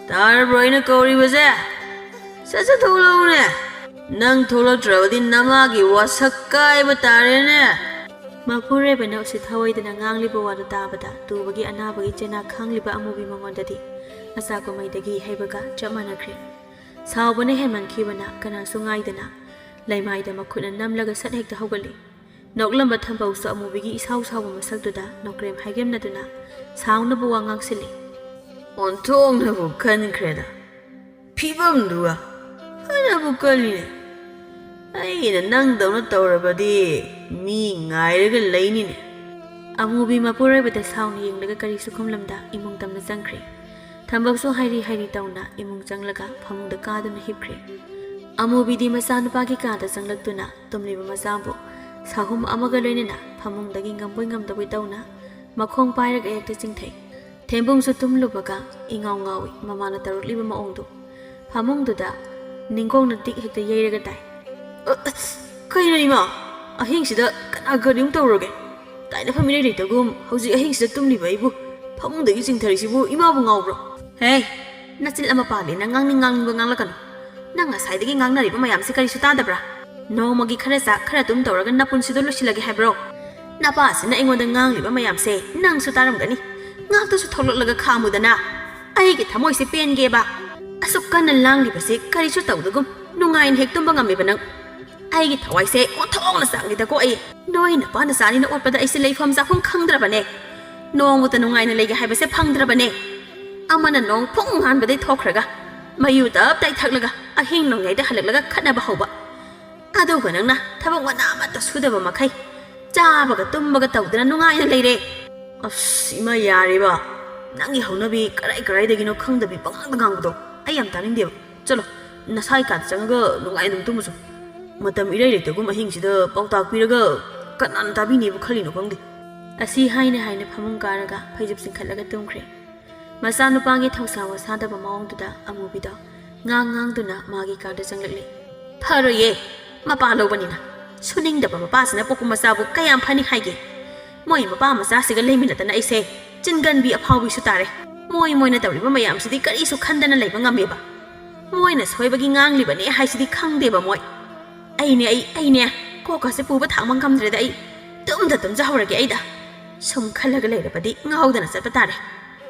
ꯇꯥꯔꯕ꯭ꯔꯣ ꯑꯩꯅ ꯀꯧꯔꯤꯕꯁꯦ? ꯁꯠ ꯁꯠ ꯊꯣꯛꯂꯛꯎꯅꯦ꯫ ꯅꯪ ꯊꯣꯛꯂꯛꯇ꯭ꯔꯕꯗꯤ ꯅꯃꯥꯒꯤ ꯋꯥꯁꯛ ꯀꯥꯏꯕ ꯇꯥꯔꯦꯅꯦ꯫ ꯃꯄꯨꯔꯣꯏꯕꯅ ꯎꯁꯤꯠ ꯊꯑꯣꯏꯗꯅ ꯉꯥꯡꯂꯤꯕ ꯋꯥꯗꯨ ꯇꯥꯕꯗ ꯇꯨꯕꯒꯤ ꯑꯅꯥꯕꯒꯤ ꯆꯩꯅꯥ ꯈꯥꯡꯂꯤꯕ ꯑꯃꯨꯕꯤ ꯃꯉꯣꯟꯗꯗꯤ ꯑꯆꯥꯛꯄ ꯃꯩꯗꯒꯤ ꯍꯩꯕꯒ ꯆꯞ ꯃꯥꯟꯅꯈ꯭ꯔꯦ꯫ ꯁꯥꯎꯕꯅ ꯍꯦꯟꯃꯟꯈꯤꯕꯅ ꯀꯅꯥꯁꯨ ꯉꯥꯏꯗꯅ ꯂꯩꯃꯥꯏꯗ ꯃꯈꯨꯠꯅ ꯅꯝꯂꯒ ꯁꯠ ꯍꯦꯛꯇ ꯍꯧꯒꯠꯂꯤ꯫ ꯅꯣꯛꯂꯝꯕ ꯊꯝꯕꯧꯁꯨ ꯑꯃꯨꯕꯤꯒꯤ ꯏꯁꯥꯎ ꯁꯥꯎꯕ ꯃꯁꯛꯇꯨꯗ ꯅꯣꯀ꯭ꯔꯦꯝ ꯍꯥꯏꯒꯦꯝꯅꯗꯨꯅ ꯁꯥꯎꯅꯕ ꯋꯥ ꯉꯥꯡꯁꯤꯜꯂꯤ꯫ ꯑꯣꯟꯊꯣꯛꯅꯕꯨ ꯈꯟꯈ꯭ꯔꯦꯗ꯫ ꯐꯤꯕꯝꯗꯨꯒ ꯐꯅꯕꯨ ꯀꯜꯂꯤꯅꯦ꯫ ꯑꯩꯅ ꯅꯪꯗꯧꯅ ꯇꯧꯔꯕꯗꯤ ꯃꯤ ꯉꯥꯏꯔꯒ ꯂꯩꯅꯤꯅꯦ꯫ ꯑꯃꯨꯕꯤ ꯃꯄꯨꯔꯣꯏꯕꯗ ꯁꯥꯎꯅ ꯌꯦꯡꯂꯒ ꯀꯔꯤꯁꯨ ꯈꯨꯝꯂꯝꯗ ꯏꯃꯨꯡ ꯇꯝꯅ ꯆꯪꯈ꯭ꯔꯦ꯫ ꯊꯝꯕꯧꯁꯨ ꯍꯥꯏꯔꯤ ꯍꯥꯏꯔꯤ ꯇꯧꯅ ꯏꯃꯨꯡ ꯆꯪꯂꯒ ꯐꯃꯨꯡꯗ ꯀꯥꯗꯨꯅ ꯍꯤꯞꯈ꯭ꯔꯦ꯫ ꯑꯃꯨꯕꯤꯗꯤ ꯃꯆꯥꯅꯨꯄꯥꯒꯤ ꯀꯥꯗ ꯆꯪꯂꯛꯇꯨꯅ ꯇꯨꯝꯂꯤꯕ ꯃꯆꯥꯕꯨ ꯁꯥꯍꯨꯝ ꯑꯃꯒ ꯂꯣꯏꯅꯅ ꯐꯃꯨꯡꯗꯒꯤ ꯉꯝꯕꯣꯏ ꯉꯝꯗꯕꯣꯏ ꯇꯧꯅ ꯃꯈꯣꯡ ꯄꯥꯏꯔꯒ ꯍꯦꯛꯇ ꯆꯤꯡꯊꯩ꯫ ꯊꯦꯝꯕꯨꯡꯁꯨ ꯇꯨꯝꯂꯨꯕꯒ ꯏꯉꯥꯎ ꯉꯥꯎꯏ ꯃꯃꯥꯅ ꯇꯧꯔꯛꯂꯤꯕ ꯃꯑꯣꯡꯗꯨ꯫ ꯐꯃꯨꯡꯗꯨꯗ ꯅꯤꯡꯒꯣꯡꯅ ꯇꯤꯛ ꯍꯦꯛꯇ ꯌꯩꯔꯒ ꯇꯥꯏ꯫ "ꯑ, ꯑꯁ, ꯀꯩꯅꯣ ꯏꯃꯥ? ꯑꯍꯤꯡꯁꯤꯗ ꯀꯅꯥ ꯀꯔꯤꯃꯨꯛ ꯇꯧꯔꯒꯦ? ꯇꯥꯏꯅꯐꯝ ꯏꯔꯩ ꯂꯩꯇꯒꯨꯝ ꯍꯧꯖꯤꯛ ꯑꯍꯤꯡꯁꯤꯗ ꯇꯨꯝꯂꯤꯕ ꯑꯩꯕꯨ ꯐꯃꯨꯡꯗꯒꯤ ꯆꯤꯡꯊꯔꯤꯁꯤꯕꯨ ꯏꯃꯥꯕꯨ ꯉꯥꯎꯕ꯭ꯔꯣ?" "ꯍꯦ, ꯅꯆꯤꯜ ꯑꯃ ꯄꯥꯜꯂꯦꯅ ꯉꯥꯡꯅꯤꯡ ꯉꯥꯡꯅꯤꯡꯕ ꯉꯥꯡꯂꯛꯀꯅꯨ꯫ ꯅꯪ ꯉꯁꯥꯏꯗꯒꯤ ꯉꯥꯡꯅꯔꯤꯕ ꯃꯌꯥꯝꯁꯦ ꯀꯔꯤꯁꯨ ꯇꯥꯗꯕ꯭ꯔꯥ? ꯅꯣꯡꯃꯒꯤ ꯈꯔ ꯆꯥ, ꯈꯔ ꯇꯨꯝ ꯇꯧꯔꯒ ꯅꯄꯨꯟꯁꯤꯗꯣ ꯂꯣꯏꯁꯤꯜꯂꯒꯦ ꯍꯥꯏꯕ꯭ꯔꯣ? ꯅꯄꯥꯁꯤꯅ ꯑꯩꯉꯣꯟꯗ ꯉꯥꯡꯂꯤꯕ ꯃꯌꯥꯝꯁꯦ ꯅꯪꯁꯨ ꯇꯥꯔꯝꯒꯅꯤ꯫ ꯉꯥꯛꯇꯁꯨ ꯊꯣꯛꯂꯛꯂꯒ ꯈꯥꯝꯃꯨꯗꯅ꯫ ꯑꯩꯒꯤ ꯊꯃꯣꯏꯁꯦ ꯄꯦꯟꯒꯦꯕ꯫ ꯑꯁꯨꯛ ꯀꯟꯅ ꯂꯥꯡꯂꯤꯕꯁꯦ ꯀꯔꯤꯁꯨ ꯇꯧꯗꯒꯨꯝ ꯅꯨꯡꯉꯥꯏꯅ ꯍꯦꯛ ꯇꯨꯝꯕ ꯉꯝꯃꯤꯕ ꯅꯪ꯫ ꯑꯩꯒꯤ ꯊꯋꯥꯏꯁꯦ ꯑꯣꯟꯊꯣꯛꯅ ꯆꯥꯛꯂꯤꯗꯀꯣ ꯑꯩ꯫ ꯅꯣꯏ ꯅꯄꯥ ꯅꯆꯥꯅꯤꯅ ꯑꯣꯠꯄꯗ ꯑꯩꯁꯦ ꯂꯩꯐꯝ ꯆꯥꯐꯝ ꯈꯪꯗ꯭ꯔꯕꯅꯦ꯫ ꯅꯣꯡꯃꯇ ꯅꯨꯡꯉꯥꯏꯅ ꯂꯩꯒꯦ ꯍꯥꯏꯕꯁꯦ ꯐꯪꯗ꯭ꯔꯕꯅꯦ꯫ ꯑꯃꯅ ꯅꯣꯡ ꯐꯨꯡ ꯍꯥꯟꯕꯗꯩ ꯊꯣꯛꯈ꯭ꯔꯒ ꯃꯌꯨ ꯇꯞ ꯇꯥꯏ ꯊꯛꯂꯒ ꯑꯍꯤꯡ ꯅꯣꯡꯌꯥꯏꯗ ꯍꯜꯂꯛꯂꯒ ꯈꯠꯅꯕ ꯍꯧꯕ꯫ ꯑꯗꯨꯒ ꯅꯪꯅ ꯊꯕꯛ ꯃꯅꯥ ꯑꯃꯠꯇ ꯁꯨꯗꯕ ꯃꯈꯩ ꯆꯥꯕꯒ ꯇꯨꯝꯕꯒ ꯇꯧꯗꯅ ꯅꯨꯡꯉꯥꯏꯅ ꯂꯩꯔꯦ꯫ ꯑꯁ, ꯏꯃꯥ, ꯌꯥꯔꯦꯕ꯫ ꯅꯪꯒꯤ ꯍꯧꯅꯕꯤ ꯀꯔꯥꯏ ꯀꯔꯥꯏꯗꯒꯤꯅꯣ ꯈꯪꯗꯕꯤ ꯄꯉꯥꯡꯗ ꯉꯥꯡꯕꯗꯣ ꯑꯩ ꯌꯥꯝ ꯇꯥꯅꯤꯡꯗꯦꯕ꯫ ꯆꯠꯂꯣ, ꯅꯁꯥꯒꯤ ꯀꯥꯗ ꯆꯪꯉꯒ ꯅꯨꯡꯉꯥꯏ ꯑꯗꯨꯝ ꯇꯨꯝꯃꯨꯆꯣ꯫ ꯃꯇꯝ ꯏꯔꯩ ꯂꯩꯇꯒꯨꯝ ꯑꯍꯤꯡꯁꯤꯗ ꯄꯥꯎꯇꯥꯛ ꯄꯤꯔꯒ ꯀꯅꯥꯅ ꯇꯥꯕꯤꯅꯦꯕꯨ ꯈꯜꯂꯤꯅꯣ ꯈꯪꯗꯦ꯫ ꯑꯁꯤ ꯍꯥꯏꯅ ꯍꯥꯏꯅ ꯐꯃꯨꯡ ꯀꯥꯔꯒ ꯐꯩꯖꯨꯞ ꯆꯤꯡꯈꯠꯂꯒ ꯇꯨꯝꯈ꯭ꯔꯦ꯫ ꯃꯆꯥꯅꯨꯄꯥꯒꯤ ꯊꯧꯁꯥ ꯋꯥꯁꯥꯗꯕ ꯃꯑꯣꯡꯗꯨꯗ ꯑꯃꯨꯕꯤꯗꯣ ꯉꯥꯡ ꯉꯥꯡꯗꯨꯅ ꯃꯥꯒꯤ ꯀꯥꯗ ꯆꯪꯂꯛꯂꯦ꯫ ꯐꯔꯣꯏꯌꯦ, ꯃꯄꯥ ꯂꯧꯕꯅꯤꯅ꯫ ꯁꯨꯅꯤꯡꯗꯕ ꯃꯄꯥꯁꯤꯅ ꯄꯣꯛꯄ ꯃꯆꯥꯕꯨ ꯀꯌꯥꯝ ꯐꯅꯤ ꯍꯥꯏꯒꯦ? ꯃꯣꯏ ꯃꯄꯥ ꯃꯆꯥꯁꯤꯒ ꯂꯩꯃꯤꯟꯅꯗꯅ ꯑꯩꯁꯦ ꯆꯤꯟꯒꯟꯕꯤ ꯑꯐꯥꯎꯕꯤꯁꯨ ꯇꯥꯔꯦ꯫ ꯃꯣꯏ ꯃꯣꯏꯅ ꯇꯧꯔꯤꯕ ꯃꯌꯥꯝꯁꯤꯗꯤ ꯀꯔꯤꯁꯨ ꯈꯟꯗꯅ ꯂꯩꯕ ꯉꯝꯃꯦꯕ? ꯃꯣꯏꯅ ꯁꯣꯏꯕꯒꯤ ꯉꯥꯡꯂꯤꯕꯅꯦ ꯍꯥꯏꯁꯤꯗꯤ ꯈꯪꯗꯦꯕ ꯃꯣꯏ꯫ ꯑꯩꯅꯦ, ꯑꯩ, ꯑꯩꯅꯦ, ꯀꯣꯛꯀꯁꯦ ꯄꯨꯕ ꯊꯥꯡꯕ ꯉꯝꯗ꯭ꯔꯦꯗ ꯑꯩ꯫ ꯇꯨꯝꯗ ꯇꯨꯝꯖꯍꯧꯔꯒꯦ ꯑꯩꯗ꯫ ꯁꯨꯝ ꯈꯜꯂꯒ ꯂꯩꯔꯕꯗꯤ ꯉꯥꯎꯗꯅ ꯆꯠꯄ ꯇꯥꯔꯦ꯫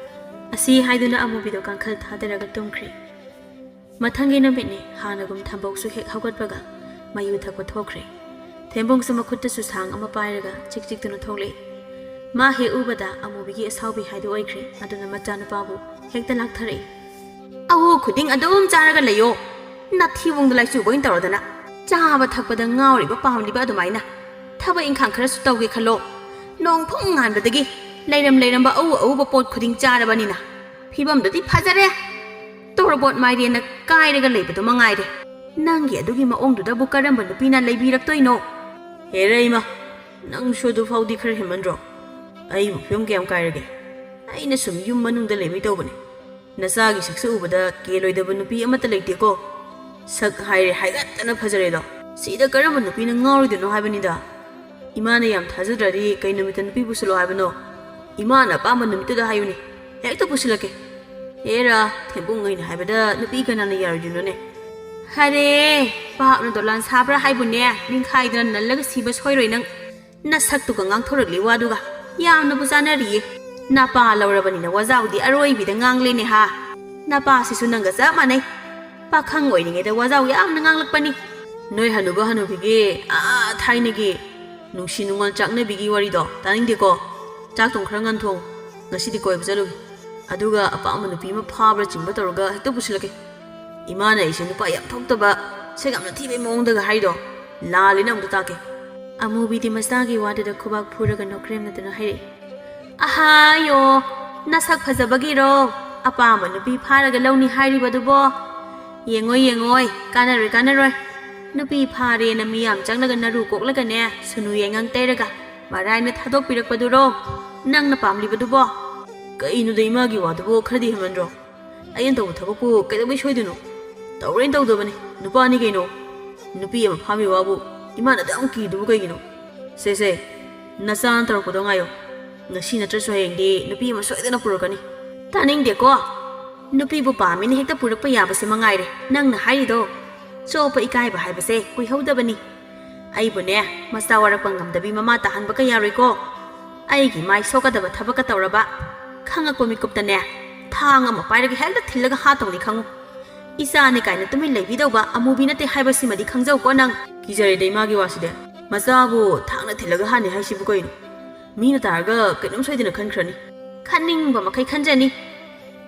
ꯑꯁꯤ ꯍꯥꯏꯗꯨꯅ ꯑꯃꯨꯕꯤꯗꯣ ꯀꯥꯡꯈꯜ ꯊꯥꯗꯔꯒ ꯇꯨꯝꯈ꯭ꯔꯦ꯫ ꯃꯊꯪꯒꯤ ꯅꯨꯃꯤꯠꯅꯤ꯫ ꯍꯥꯟꯅꯒꯨꯝ ꯊꯝꯕꯧꯁꯨ ꯍꯦꯛ ꯍꯧꯒꯠꯄꯒ ꯃꯌꯨ ꯊꯛꯄ ꯊꯣꯛꯈ꯭ꯔꯦ꯫ ꯊꯦꯝꯕꯣꯡꯁꯨ ꯃꯈꯨꯠꯇ ꯆꯨꯁꯥꯡ ꯑꯃ ꯄꯥꯏꯔꯒ ꯆꯤꯛ ꯆꯤꯛꯇꯨꯅ ꯊꯣꯛꯂꯛꯏ꯫ ꯃꯥ ꯍꯦꯛ ꯎꯕꯗ ꯑꯃꯨꯕꯤꯒꯤ ꯑꯁꯥꯎꯕꯤ ꯍꯥꯏꯗꯨ ꯑꯣꯏꯈ꯭ꯔꯦ꯫ ꯑꯗꯨꯅ ꯃꯆꯥꯅꯨꯄꯥꯕꯨ ꯍꯦꯛꯇ ꯂꯥꯛꯊꯔꯛꯏ꯫ ꯑꯍꯨ ꯈꯨꯗꯤꯡ ꯑꯗꯨꯝ ꯆꯥꯔꯒ ꯂꯩꯌꯣ꯫ ꯅꯊꯤꯕꯣꯡꯗ ꯂꯥꯏꯆꯨꯕ ꯑꯣꯏꯅ ꯇꯧꯔꯗꯅ꯫ ꯆꯥꯕ ꯊꯛꯄꯗ ꯉꯥꯎꯔꯤꯕ ꯄꯥꯝꯂꯤꯕ ꯑꯗꯨꯃꯥꯏꯅ꯫ ꯊꯕꯛ ꯏꯪꯈꯥꯡ ꯈꯔꯁꯨ ꯇꯧꯒꯦ ꯈꯜꯂꯣ꯫ ꯅꯣꯡ ꯐꯨꯡ ꯉꯥꯟꯕꯗꯒꯤ ꯂꯩꯔꯝ ꯂꯩꯔꯝꯕ ꯑꯎ ꯑꯎꯕ ꯄꯣꯠ ꯈꯨꯗꯤꯡ ꯆꯥꯔꯕꯅꯤꯅ꯫ ꯐꯤꯕꯝꯗꯨꯗꯤ ꯐꯖꯔꯦ꯫ ꯇꯣꯔꯕꯣꯠ ꯃꯥꯏꯔꯦꯟꯅ ꯀꯥꯏꯔꯒ ꯂꯩꯕꯗꯨ ꯃꯉꯥꯏꯔꯦ꯫ ꯅꯪꯒꯤ ꯑꯗꯨꯒꯤ ꯃꯑꯣꯡꯗꯨꯗꯕꯨ ꯀꯔꯝꯕ ꯅꯨꯄꯤꯅ ꯂꯩꯕꯤꯔꯛꯇꯣꯏꯅꯣ? ꯍꯦꯔꯩꯃ, ꯅꯪꯁꯨ ꯑꯗꯨ ꯐꯥꯎꯗꯤ ꯈꯔ ꯍꯦꯟꯃꯟꯗ꯭ꯔꯣ? ꯑꯩꯕꯨ ꯐꯤꯕꯝ ꯀꯌꯥꯝ ꯀꯥꯏꯔꯒꯦ? ꯑꯩꯅ ꯁꯨꯝ ꯌꯨꯝ ꯃꯅꯨꯡꯗ ꯂꯩꯕꯩ ꯇꯧꯕꯅꯦ꯫ ꯅꯆꯥꯒꯤ ꯁꯛꯁꯨ ꯎꯕꯗ ꯀꯦꯜꯂꯣꯏꯗꯕ ꯅꯨꯄꯤ ꯑꯃꯠꯇ ꯂꯩꯇꯦꯀꯣ꯫ ꯁꯛ ꯍꯥꯏꯔꯦ ꯍꯥꯏꯒꯠꯇꯅ ꯐꯖꯔꯦꯗꯣ꯫ ꯁꯤꯗ ꯀꯔꯝꯕ ꯅꯨꯄꯤꯅ ꯉꯥꯎꯔꯣꯏꯗꯣꯏꯅꯣ ꯍꯥꯏꯕꯅꯤꯗ꯫ ꯏꯃꯥꯅ ꯌꯥꯝ ꯊꯥꯖꯗ꯭ꯔꯗꯤ ꯀꯩ ꯅꯨꯃꯤꯠꯇ ꯅꯨꯄꯤ ꯄꯨꯁꯤꯜꯂꯣ ꯍꯥꯏꯕꯅꯣ? ꯏꯃꯥꯅ ꯑꯄꯥꯝꯕ ꯅꯨꯃꯤꯠꯇꯨꯗ ꯍꯥꯏꯌꯨꯅꯦ, ꯍꯦꯛꯇ ꯄꯨꯁꯤꯜꯂꯛꯀꯦ꯫ ꯍꯦꯔꯥ, ꯊꯦꯝꯕꯨꯡ ꯑꯩꯅ ꯍꯥꯏꯕꯗ ꯅꯨꯄꯤ ꯀꯅꯥꯅ ꯌꯥꯔꯣꯏꯗꯣꯏꯅꯣꯅꯦ? ꯍꯔꯦ, ꯄꯥꯞꯅ ꯗꯣꯂꯥꯟ ꯁꯥꯕ꯭ꯔꯥ ꯍꯥꯏꯕꯨꯅꯦ, ꯅꯤꯡꯈꯥꯏꯗꯅ ꯅꯜꯂꯒ ꯁꯤꯕ ꯁꯣꯏꯔꯣꯏ ꯅꯪ꯫ ꯅꯁꯛꯇꯨꯒ ꯉꯥꯡꯊꯣꯔꯛꯂꯤ ꯋꯥꯗꯨꯒ꯫ ꯌꯥꯝꯅꯕꯨ ꯆꯥꯅꯔꯤꯌꯦ꯫ ꯅꯄꯥ ꯂꯧꯔꯕꯅꯤꯅ ꯋꯥꯖꯥꯎꯗꯤ ꯑꯔꯣꯏꯕꯤꯗ ꯉꯥꯡꯂꯦꯅꯦ ꯍꯥ꯫ ꯅꯄꯥꯁꯤꯁꯨ ꯅꯪꯒ ꯆꯞ ꯃꯥꯟꯅꯩ꯫ ꯄꯥꯈꯪ ꯑꯣꯏꯔꯤꯉꯩꯗ ꯋꯥꯖꯥꯎ ꯌꯥꯝꯅ ꯉꯥꯡꯂꯛꯄꯅꯤ꯫ ꯅꯣꯏ ꯍꯅꯨꯕ ꯍꯅꯨꯕꯤꯒꯤ ꯑꯥ ꯊꯥꯏꯅꯒꯤ ꯅꯨꯡꯁꯤ ꯅꯨꯡꯉꯣꯜ ꯆꯥꯛꯅꯕꯤꯒꯤ ꯋꯥꯔꯤꯗꯣ ꯇꯥꯅꯤꯡꯗꯦꯀꯣ꯫ ꯆꯥꯛ ꯊꯣꯡ ꯈꯔ ꯉꯟꯊꯣꯡ꯫ ꯉꯁꯤꯗꯤ ꯀꯣꯏꯕ ꯆꯠꯂꯨꯒꯦ꯫ ꯑꯗꯨꯒ ꯑꯄꯥꯝꯕ ꯅꯨꯄꯤ ꯑꯃ ꯐꯥꯕ꯭ꯔꯥ ꯆꯤꯡꯕ ꯇꯧꯔꯒ ꯍꯦꯛꯇ ꯄꯨꯁꯤꯜꯂꯛꯀꯦ꯫ ꯏꯃꯥꯅ ꯑꯩꯁꯦ ꯅꯨꯄꯥ ꯌꯥꯝ ꯊꯣꯛꯇꯕ, ꯁꯛ ꯌꯥꯝꯅ ꯊꯤꯕꯩ ꯃꯑꯣꯡꯗꯒ ꯍꯥꯏꯗꯣ ꯂꯥꯜꯂꯤꯅ ꯑꯃꯨꯛꯇ ꯇꯥꯛꯀꯦ꯫ ꯑꯃꯨꯕꯤꯗꯤ ꯃꯆꯥꯒꯤ ꯋꯥꯗꯨꯗ ꯈꯨꯕꯥꯛ ꯐꯨꯔꯒ ꯅꯣꯛꯈ꯭ꯔꯦꯝꯅꯗꯨꯅ ꯍꯥꯏꯔꯛꯏ, "ꯑꯍꯥꯌꯣ, ꯅꯁꯛ ꯐꯖꯕꯒꯤꯔꯣ ꯑꯄꯥꯝꯕ ꯅꯨꯄꯤ ꯐꯥꯔꯒ ꯂꯧꯅꯤ ꯍꯥꯏꯔꯤꯕꯗꯨꯕꯣ? ꯌꯦꯡꯉꯣꯏ, ꯌꯦꯡꯉꯣꯏ, ꯀꯥꯟꯅꯔꯣꯏ, ꯀꯥꯟꯅꯔꯣꯏ꯫ ꯅꯨꯄꯤ ꯐꯥꯔꯦꯅ ꯃꯤꯌꯥꯝ ꯆꯪꯂꯒ ꯅꯔꯨ ꯀꯣꯛꯂꯒꯅꯦ, ꯁꯨꯅꯨ ꯌꯥꯏꯉꯪ ꯇꯩꯔꯒ ꯃꯔꯥꯏꯅ ꯊꯥꯗꯣꯛꯄꯤꯔꯛꯄꯗꯨꯔꯣ ꯅꯪꯅ ꯄꯥꯝꯂꯤꯕꯗꯨꯕꯣ?" ꯀꯩꯅꯣꯗ ꯏꯃꯥꯒꯤ ꯋꯥꯗꯨꯕꯣ ꯈꯔꯗꯤ ꯍꯦꯟꯃꯟꯗ꯭ꯔꯣ? ꯑꯩꯅ ꯇꯧꯕ ꯊꯕꯛꯄꯨ ꯀꯩꯗꯧꯕꯩ ꯁꯣꯏꯗꯣꯏꯅꯣ? ꯇꯧꯔꯦꯅ ꯇꯧꯗꯕꯅꯤ, ꯅꯨꯄꯥꯅꯤ ꯀꯩꯅꯣ꯫ ꯅꯨꯄꯤ ꯑꯃ ꯐꯥꯕꯤ ꯋꯥꯕꯨ ꯏꯃꯥꯅ ꯑꯗꯨꯛ ꯌꯥꯝ ꯀꯤꯗꯨꯕꯨ ꯀꯩꯒꯤꯅꯣ? ꯁꯦ, ꯁꯦ, ꯅꯆꯥꯅ ꯇꯧꯔꯛꯄꯗꯣ ꯉꯥꯏꯌꯣ꯫ ꯉꯁꯤ ꯅꯠꯇ꯭ꯔꯁꯨ ꯍꯌꯦꯡꯗꯤ ꯅꯨꯄꯤ ꯑꯃ ꯁꯣꯏꯗꯅ ꯄꯨꯔꯛꯀꯅꯤ꯫ ꯇꯥꯅꯤꯡꯗꯦꯀꯣ꯫ ꯅꯨꯄꯤꯕꯨ ꯄꯥꯝꯃꯤꯅ ꯍꯦꯛꯇ ꯄꯨꯔꯛꯄ ꯌꯥꯕꯁꯤ ꯃꯉꯥꯏꯔꯦ ꯅꯪꯅ ꯍꯥꯏꯔꯤꯗꯣ꯫ ꯆꯣꯞꯄ ꯏꯀꯥꯏꯕ ꯍꯥꯏꯕꯁꯦ ꯀꯨꯏꯍꯧꯗꯕꯅꯤ꯫ ꯑꯩꯕꯨꯅꯦ, ꯃꯆꯥ ꯋꯥꯔꯛꯄ ꯉꯝꯗꯕꯤ ꯃꯃꯥ ꯇꯥꯍꯟꯕꯒ ꯌꯥꯔꯣꯏꯀꯣ꯫ ꯑꯩꯒꯤ ꯃꯥꯏ ꯁꯣꯛꯀꯗꯕ ꯊꯕꯛꯀ ꯇꯧꯔꯕ, ꯈꯪꯉꯛꯄ ꯃꯤꯀꯨꯞꯇꯅꯦ, ꯊꯥꯡ ꯑꯃ ꯄꯥꯏꯔꯒ ꯍꯦꯛꯇ ꯊꯤꯜꯂꯒ ꯍꯥꯠꯇꯧꯅꯤ ꯈꯪꯉꯨ꯫ ꯏꯆꯥꯅꯤ ꯀꯥꯏꯅ ꯇꯨꯃꯤꯟ ꯂꯩꯕꯤꯗꯧꯕ ꯑꯃꯨꯕꯤ ꯅꯠꯇꯦ ꯍꯥꯏꯕꯁꯤꯃꯗꯤ ꯈꯪꯖꯧꯀꯣ ꯅꯪ꯫ ꯀꯤꯖꯔꯦꯗ ꯏꯃꯥꯒꯤ ꯋꯥꯁꯤꯗꯤ꯫ ꯃꯆꯥꯕꯨ ꯊꯥꯡꯅ ꯊꯤꯜꯂꯒ ꯍꯥꯠꯅꯤ ꯍꯥꯏꯁꯤꯕꯨ ꯀꯩꯅꯣ? ꯃꯤꯅ ꯇꯥꯔꯒ ꯀꯩꯅꯣꯝ ꯁꯣꯏꯗꯅ ꯈꯟꯈ꯭ꯔꯅꯤ꯫ ꯈꯟꯅꯤꯡꯕ ꯃꯈꯩ ꯈꯟꯖꯅꯤ꯫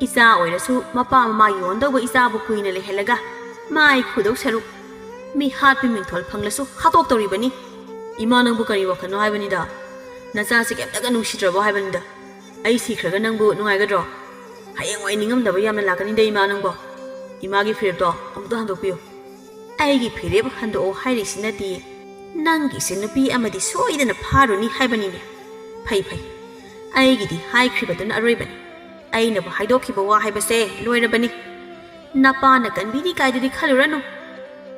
ꯏꯆꯥ ꯑꯣꯏꯔꯁꯨ ꯃꯄꯥ ꯃꯃꯥ ꯌꯣꯟꯗꯧꯕ ꯏꯆꯥꯕꯨ ꯀꯨꯏꯅ ꯂꯩꯍꯜꯂꯒ ꯃꯥꯏ ꯈꯨꯗꯧ ꯁꯔꯨꯛ ꯃꯤ ꯍꯥꯠꯄꯤ ꯃꯤꯡꯊꯣꯜ ꯐꯪꯂꯁꯨ ꯍꯥꯠꯇꯣꯛꯇꯧꯔꯤꯕꯅꯤ꯫ ꯏꯃꯥ, ꯅꯪꯕꯨ ꯀꯔꯤ ꯋꯥꯈꯜꯅꯣ ꯍꯥꯏꯕꯅꯤꯗ? ꯅꯆꯥꯁꯤ ꯀꯩꯝꯇꯒ ꯅꯨꯡꯁꯤꯗ꯭ꯔꯕꯣ ꯍꯥꯏꯕꯅꯤꯗ? ꯑꯩ ꯁꯤꯈ꯭ꯔꯒ ꯅꯪꯕꯨ ꯅꯨꯡꯉꯥꯏꯒꯗ꯭ꯔꯣ? ꯍꯌꯦꯡꯋꯥꯏ ꯅꯤꯡꯉꯝꯗꯕ ꯌꯥꯝꯅ ꯂꯥꯛꯀꯅꯤꯗ ꯏꯃꯥ ꯅꯪꯕꯣ꯫ ꯏꯃꯥꯒꯤ ꯐꯤꯔꯦꯞꯇꯣ ꯑꯃꯨꯛꯇ ꯍꯟꯗꯣꯛꯄꯤꯌꯨ꯫ ꯑꯩꯒꯤ ꯐꯤꯔꯦꯞ ꯍꯟꯗꯣꯛꯑꯣ ꯍꯥꯏꯔꯤꯁꯤꯅꯗꯤ ꯅꯪꯒꯤꯁꯦ ꯅꯨꯄꯤ ꯑꯃꯗꯤ ꯁꯣꯏꯗꯅ ꯐꯥꯔꯨꯅꯤ ꯍꯥꯏꯕꯅꯤꯅꯦ꯫ ꯐꯩ, ꯐꯩ, ꯑꯩꯒꯤꯗꯤ ꯍꯥꯏꯈ꯭ꯔꯤꯕꯗꯨꯅ ꯑꯔꯣꯏꯕꯅꯤ꯫ ꯑꯩꯅꯕꯨ ꯍꯥꯏꯗꯣꯛꯈꯤꯕ ꯋꯥ ꯍꯥꯏꯕꯁꯦ ꯂꯣꯏꯔꯕꯅꯤ꯫ ꯅꯄꯥꯅ ꯀꯟꯕꯤꯔꯤ ꯀꯥꯏꯗꯨꯗꯤ ꯈꯜꯂꯨꯔꯅꯨ꯫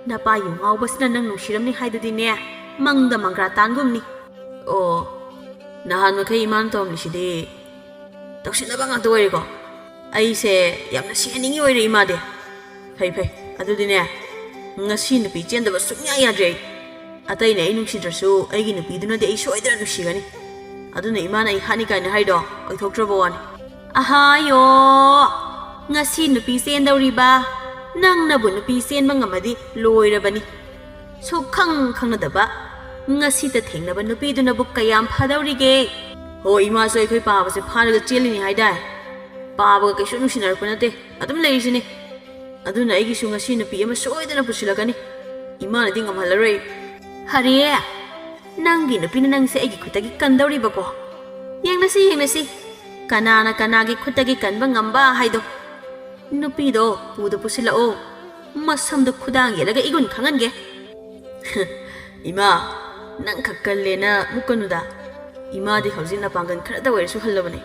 ꯅꯄꯥ ꯌꯨ ꯉꯥꯎꯕꯁꯤꯅ ꯅꯪ ꯅꯨꯡꯁꯤꯔꯝꯅꯤ ꯍꯥꯏꯗꯨꯗꯤꯅꯦ, ꯃꯪꯗ ꯃꯪꯒ꯭ꯔꯥ ꯇꯥꯟꯒꯨꯝꯅꯤ꯫ ꯑꯣ, ꯅꯍꯥꯟ ꯃꯈꯩ ꯏꯃꯥꯅ ꯇꯧꯔꯝꯃꯤꯁꯤꯗꯤ ꯇꯧꯁꯤꯟꯅꯕ ꯉꯥꯛꯇ ꯑꯣꯏꯔꯦꯀꯣ꯫ ꯑꯩꯁꯦ ꯌꯥꯝꯅ ꯁꯤꯍꯟꯅꯤꯡꯉꯤ ꯑꯣꯏꯔꯦ ꯏꯃꯥꯗꯤ꯫ ꯐꯩ, ꯐꯩ, ꯑꯗꯨꯗꯤꯅꯦ, ꯉꯁꯤ ꯅꯨꯄꯤ ꯆꯦꯟꯗꯕ ꯁꯨꯡꯌꯥ ꯌꯥꯗ꯭ꯔꯦ ꯑꯩ꯫ ꯑꯇꯩꯅ ꯑꯩ ꯅꯨꯡꯁꯤꯗ꯭ꯔꯁꯨ ꯑꯩꯒꯤ ꯅꯨꯄꯤꯗꯨꯅꯗꯤ ꯑꯩ ꯁꯣꯏꯗꯅ ꯅꯨꯡꯁꯤꯒꯅꯤ꯫ ꯑꯗꯨꯅ ꯏꯃꯥꯅ ꯑꯩ ꯍꯥꯠꯅꯤ ꯀꯥꯏꯅ ꯍꯥꯏꯗꯣ ꯑꯣꯏꯊꯣꯛꯇ꯭ꯔꯕ ꯋꯥꯅꯤ꯫ ꯑꯍꯥꯌꯣ! ꯉꯁꯤ ꯅꯨꯄꯤ ꯆꯦꯟꯗꯧꯔꯤꯕ? ꯅꯪꯅꯕꯨ ꯅꯨꯄꯤ ꯆꯦꯟꯕ ꯉꯝꯃꯗꯤ ꯂꯣꯏꯔꯕꯅꯤ꯫ ꯁꯨꯛꯈꯪ ꯈꯪꯅꯗꯕ ꯉꯁꯤꯇ ꯊꯦꯡꯅꯕ ꯅꯨꯄꯤꯗꯨꯅꯕꯨ ꯀꯌꯥꯝ ꯐꯗꯧꯔꯤꯒꯦ? ꯍꯣ, ꯏꯃꯥꯁꯨ ꯑꯩꯈꯣꯏ ꯄꯥꯕꯁꯦ ꯐꯥꯔꯒ ꯆꯦꯜꯂꯤꯅꯤ ꯍꯥꯏꯗꯥꯏ? ꯄꯥꯕꯒ ꯀꯩꯁꯨ ꯅꯨꯡꯁꯤꯅꯔꯛꯄ ꯅꯠꯇꯦ, ꯑꯗꯨꯝ ꯂꯩꯔꯤꯁꯤꯅꯤ꯫ ꯑꯗꯨꯅ ꯑꯩꯒꯤꯁꯨ ꯉꯁꯤ ꯅꯨꯄꯤ ꯑꯃ ꯁꯣꯏꯗꯅ ꯄꯨꯁꯤꯜꯂꯛꯀꯅꯤ꯫ ꯏꯃꯥꯅꯗꯤ ꯉꯝꯍꯜꯂꯔꯣꯏ꯫ ꯍꯔꯦ, ꯅꯪꯒꯤ ꯅꯨꯄꯤꯅ ꯅꯪꯁꯦ ꯑꯩꯒꯤ ꯈꯨꯠꯇꯒꯤ ꯀꯟꯗꯧꯔꯤꯕꯀꯣ? ꯌꯦꯡꯅꯁꯤ, ꯌꯦꯡꯅꯁꯤ, ꯀꯅꯥꯅ ꯀꯅꯥꯒꯤ ꯈꯨꯠꯇꯒꯤ ꯀꯟꯕ ꯉꯝꯕ ꯍꯥꯏꯗꯣ꯫ ꯅꯨꯄꯤꯗꯣ ꯄꯨꯗ ꯄꯨꯁꯤꯜꯂꯛꯑꯣ, ꯃꯁꯝꯗꯣ ꯈꯨꯗꯥꯡ ꯌꯦꯠꯂꯒ ꯏꯒꯨꯟ ꯈꯪꯍꯟꯒꯦ꯫ ꯏꯃꯥ, ꯅꯪ ꯈꯛ ꯀꯜꯂꯦꯅ ꯃꯨꯛꯀꯅꯨꯗ꯫ ꯏꯃꯥꯗꯤ ꯍꯧꯖꯤꯛ ꯅꯄꯥꯡꯒꯜ ꯈꯔꯇ ꯑꯣꯏꯔꯁꯨ ꯍꯜꯂꯕꯅꯦ꯫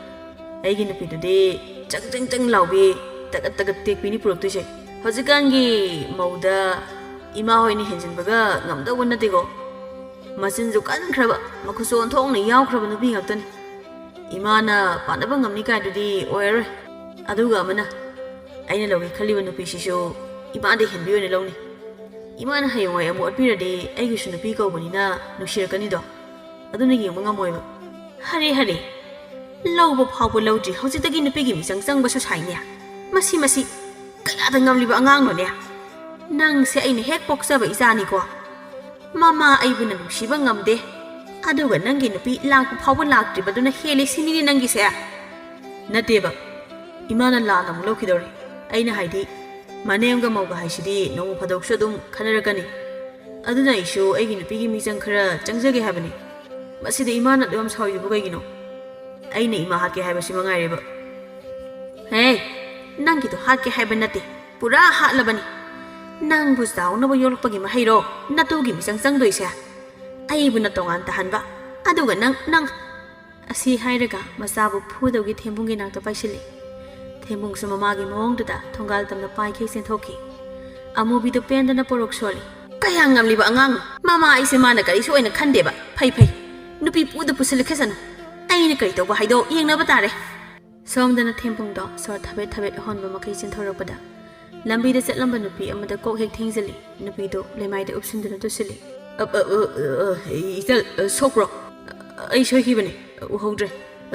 ꯑꯩꯒꯤ ꯅꯨꯄꯤꯗꯨꯗꯤ ꯆꯪ ꯆꯪ ꯆꯪ ꯂꯥꯎꯕꯤ, ꯇꯒꯠ ꯇꯒꯠ ꯇꯦꯛꯄꯤꯅꯤ ꯄꯨꯔꯛꯇꯣꯏꯁꯦ꯫ ꯍꯧꯖꯤꯛꯀꯥꯟꯒꯤ ꯃꯧꯗ ꯏꯃꯥ ꯍꯣꯏꯅ ꯍꯦꯟꯖꯤꯟꯕꯒ ꯉꯝꯗꯧꯕ ꯅꯠꯇꯦꯀꯣ꯫ ꯃꯆꯤꯟꯁꯨ ꯀꯟꯈ꯭ꯔꯕ, ꯃꯈꯨꯠꯁꯨ ꯑꯣꯟꯊꯣꯛꯅ ꯌꯥꯎꯈ꯭ꯔꯕ ꯅꯨꯄꯤ ꯉꯥꯛꯇꯅꯤ꯫ ꯏꯃꯥꯅ ꯄꯥꯟꯅꯕ ꯉꯝꯅꯤ ꯀꯥꯏꯗꯨꯗꯤ ꯑꯣꯏꯔꯔꯣꯏ꯫ ꯑꯗꯨꯒ ꯑꯃꯅ, ꯑꯩꯅ ꯂꯧꯒꯦ ꯈꯜꯂꯤꯕ ꯅꯨꯄꯤꯁꯤꯁꯨ ꯏꯃꯥꯗ ꯍꯦꯟꯕꯤ ꯑꯣꯏꯅ ꯂꯧꯅꯤ꯫ ꯏꯃꯥꯅ ꯍꯌꯦꯡꯋꯥꯏ ꯑꯃꯨꯛ ꯑꯣꯠꯄꯤꯔꯗꯤ ꯑꯩꯒꯤꯁꯨ ꯅꯨꯄꯤ ꯀꯧꯕꯅꯤꯅ ꯅꯨꯡꯁꯤꯔꯛꯀꯅꯤꯗꯣ꯫ ꯑꯗꯨꯅ ꯌꯦꯡꯕ ꯉꯝꯃꯣꯏꯕ꯫ ꯍꯔꯦ ꯍꯔꯦ, ꯂꯧꯕ ꯐꯥꯎꯕ ꯂꯧꯗ꯭ꯔꯤ ꯍꯧꯖꯤꯛꯇꯒꯤ ꯅꯨꯄꯤꯒꯤ ꯃꯤꯆꯪ ꯆꯪꯕꯁꯨ ꯁꯥꯏꯅꯦ꯫ ꯃꯁꯤ ꯃꯁꯤ ꯀꯌꯥꯗ ꯉꯝꯂꯤꯕ ꯑꯉꯥꯡꯅꯣꯅꯦ? ꯅꯪꯁꯦ ꯑꯩꯅ ꯍꯦꯛ ꯄꯣꯛꯆꯕ ꯏꯆꯥꯅꯤꯀꯣ꯫ ꯃꯃꯥ ꯑꯩꯕꯨꯅ ꯅꯨꯡꯁꯤꯕ ꯉꯝꯗꯦ꯫ ꯑꯗꯨꯒ ꯅꯪꯒꯤ ꯅꯨꯄꯤ ꯂꯥꯛꯄ ꯐꯥꯎꯕ ꯂꯥꯛꯇ꯭ꯔꯤꯕꯗꯨꯅ ꯍꯦꯜꯂꯤ ꯁꯤꯅꯤꯅꯦ ꯅꯪꯒꯤꯁꯦ? ꯅꯠꯇꯦꯕ, ꯏꯃꯥꯅ ꯂꯥꯟꯅ ꯑꯃꯨꯛ ꯂꯧꯈꯤꯗꯧꯔꯦ꯫ ꯑꯩꯅ ꯍꯥꯏꯗꯤ, ꯃꯅꯦꯝꯒ ꯃꯧꯒ ꯍꯥꯏꯁꯤꯗꯤ ꯅꯣꯡꯃ ꯐꯥꯗꯣꯛꯁꯨ ꯑꯗꯨꯝ ꯈꯟꯅꯔꯛꯀꯅꯤ꯫ ꯑꯗꯨꯅ ꯑꯩꯁꯨ ꯑꯩꯒꯤ ꯅꯨꯄꯤꯒꯤ ꯃꯤꯆꯪ ꯈꯔ ꯆꯪꯖꯒꯦ ꯍꯥꯏꯕꯅꯤ꯫ ꯃꯁꯤꯗ ꯏꯃꯥꯅ ꯑꯗꯨ ꯌꯥꯝ ꯁꯥꯎꯔꯤꯗꯨꯕꯨ ꯀꯩꯒꯤꯅꯣ? ꯑꯩꯅ ꯏꯃꯥ ꯍꯥꯠꯀꯦ ꯍꯥꯏꯕꯁꯤ ꯃꯉꯥꯏꯔꯦꯕ꯫ ꯍꯦ, ꯅꯪꯒꯤꯗꯣ ꯍꯥꯠꯀꯦ ꯍꯥꯏꯕ ꯅꯠꯇꯦ, ꯄꯨꯔꯥ ꯍꯥꯠꯂꯕꯅꯤ꯫ ꯅꯪꯕꯨ ꯆꯥꯎꯅꯕ ꯌꯣꯛꯂꯛꯄꯒꯤ ꯃꯍꯩꯔꯣ ꯅꯇꯨꯒꯤ ꯃꯤꯆꯪ ꯆꯪꯗꯣꯏꯁꯦ? ꯑꯩꯕꯨꯅ ꯇꯣꯉꯥꯟ ꯇꯥꯍꯟꯕ, ꯑꯗꯨꯒ ꯅꯪ, ꯅꯪ꯫ ꯑꯁꯤ ꯍꯥꯏꯔꯒ ꯃꯆꯥꯕꯨ ꯐꯨꯗꯧꯒꯤ ꯊꯦꯝꯕꯨꯡꯒꯤ ꯅꯥꯛꯇ ꯄꯥꯏꯁꯤꯜꯂꯤ꯫ ꯊꯦꯝꯕꯨꯡꯁꯨ ꯃꯃꯥꯒꯤ ꯃꯑꯣꯡꯗꯨꯗ ꯊꯣꯡꯒꯥꯜ ꯇꯝꯅ ꯄꯥꯏꯈꯩ ꯆꯦꯟꯊꯣꯛꯈꯤ꯫ ꯑꯃꯨꯕꯤꯗꯨ ꯄꯦꯟꯗꯅ ꯄꯣꯔꯣꯛ ꯁꯣꯜꯂꯤ꯫ ꯀꯌꯥ ꯉꯝꯂꯤꯕ ꯑꯉꯥꯡꯅꯣ? ꯃꯃꯥ ꯑꯩꯁꯦ ꯃꯥꯅ ꯀꯔꯤꯁꯨ ꯑꯣꯏꯅ ꯈꯟꯗꯦꯕ꯫ ꯐꯩ ꯐꯩ, ꯅꯨꯄꯤ ꯄꯨꯗ ꯄꯨꯁꯤꯜꯂꯛꯈꯤꯁꯅꯨ꯫ ꯑꯩꯅ ꯀꯔꯤ ꯇꯧꯕ ꯍꯥꯏꯗꯣ ꯌꯦꯡꯅꯕ ꯇꯥꯔꯦ꯫ ꯁꯣꯝꯗꯅ ꯊꯦꯝꯕꯨꯡꯗꯣ ꯁꯣꯔ ꯊꯕꯦꯠ ꯊꯕꯦꯠ ꯍꯣꯟꯕ ꯃꯈꯩ ꯆꯦꯟꯊꯣꯔꯛꯄꯗ ꯂꯝꯕꯤꯗ ꯆꯠꯂꯝꯕ ꯅꯨꯄꯤ ꯑꯃꯗ ꯀꯣꯛ ꯍꯦꯛ ꯊꯦꯡꯖꯤꯜꯂꯤ꯫ ꯅꯨꯄꯤꯗꯣ ꯂꯩꯃꯥꯏꯗ ꯎꯞꯁꯤꯟꯗꯨꯅ ꯇꯨꯁꯤꯜꯂꯤ꯫ "ꯑ, ꯑ, ꯑ, ꯑ, ꯏꯆꯜ, ꯑ, ꯁꯣꯛꯄ꯭ꯔꯣ? ꯑ, ꯑꯩ ꯁꯣꯏꯈꯤꯕꯅꯦ, ꯎꯍꯧꯗ꯭ꯔꯦ꯫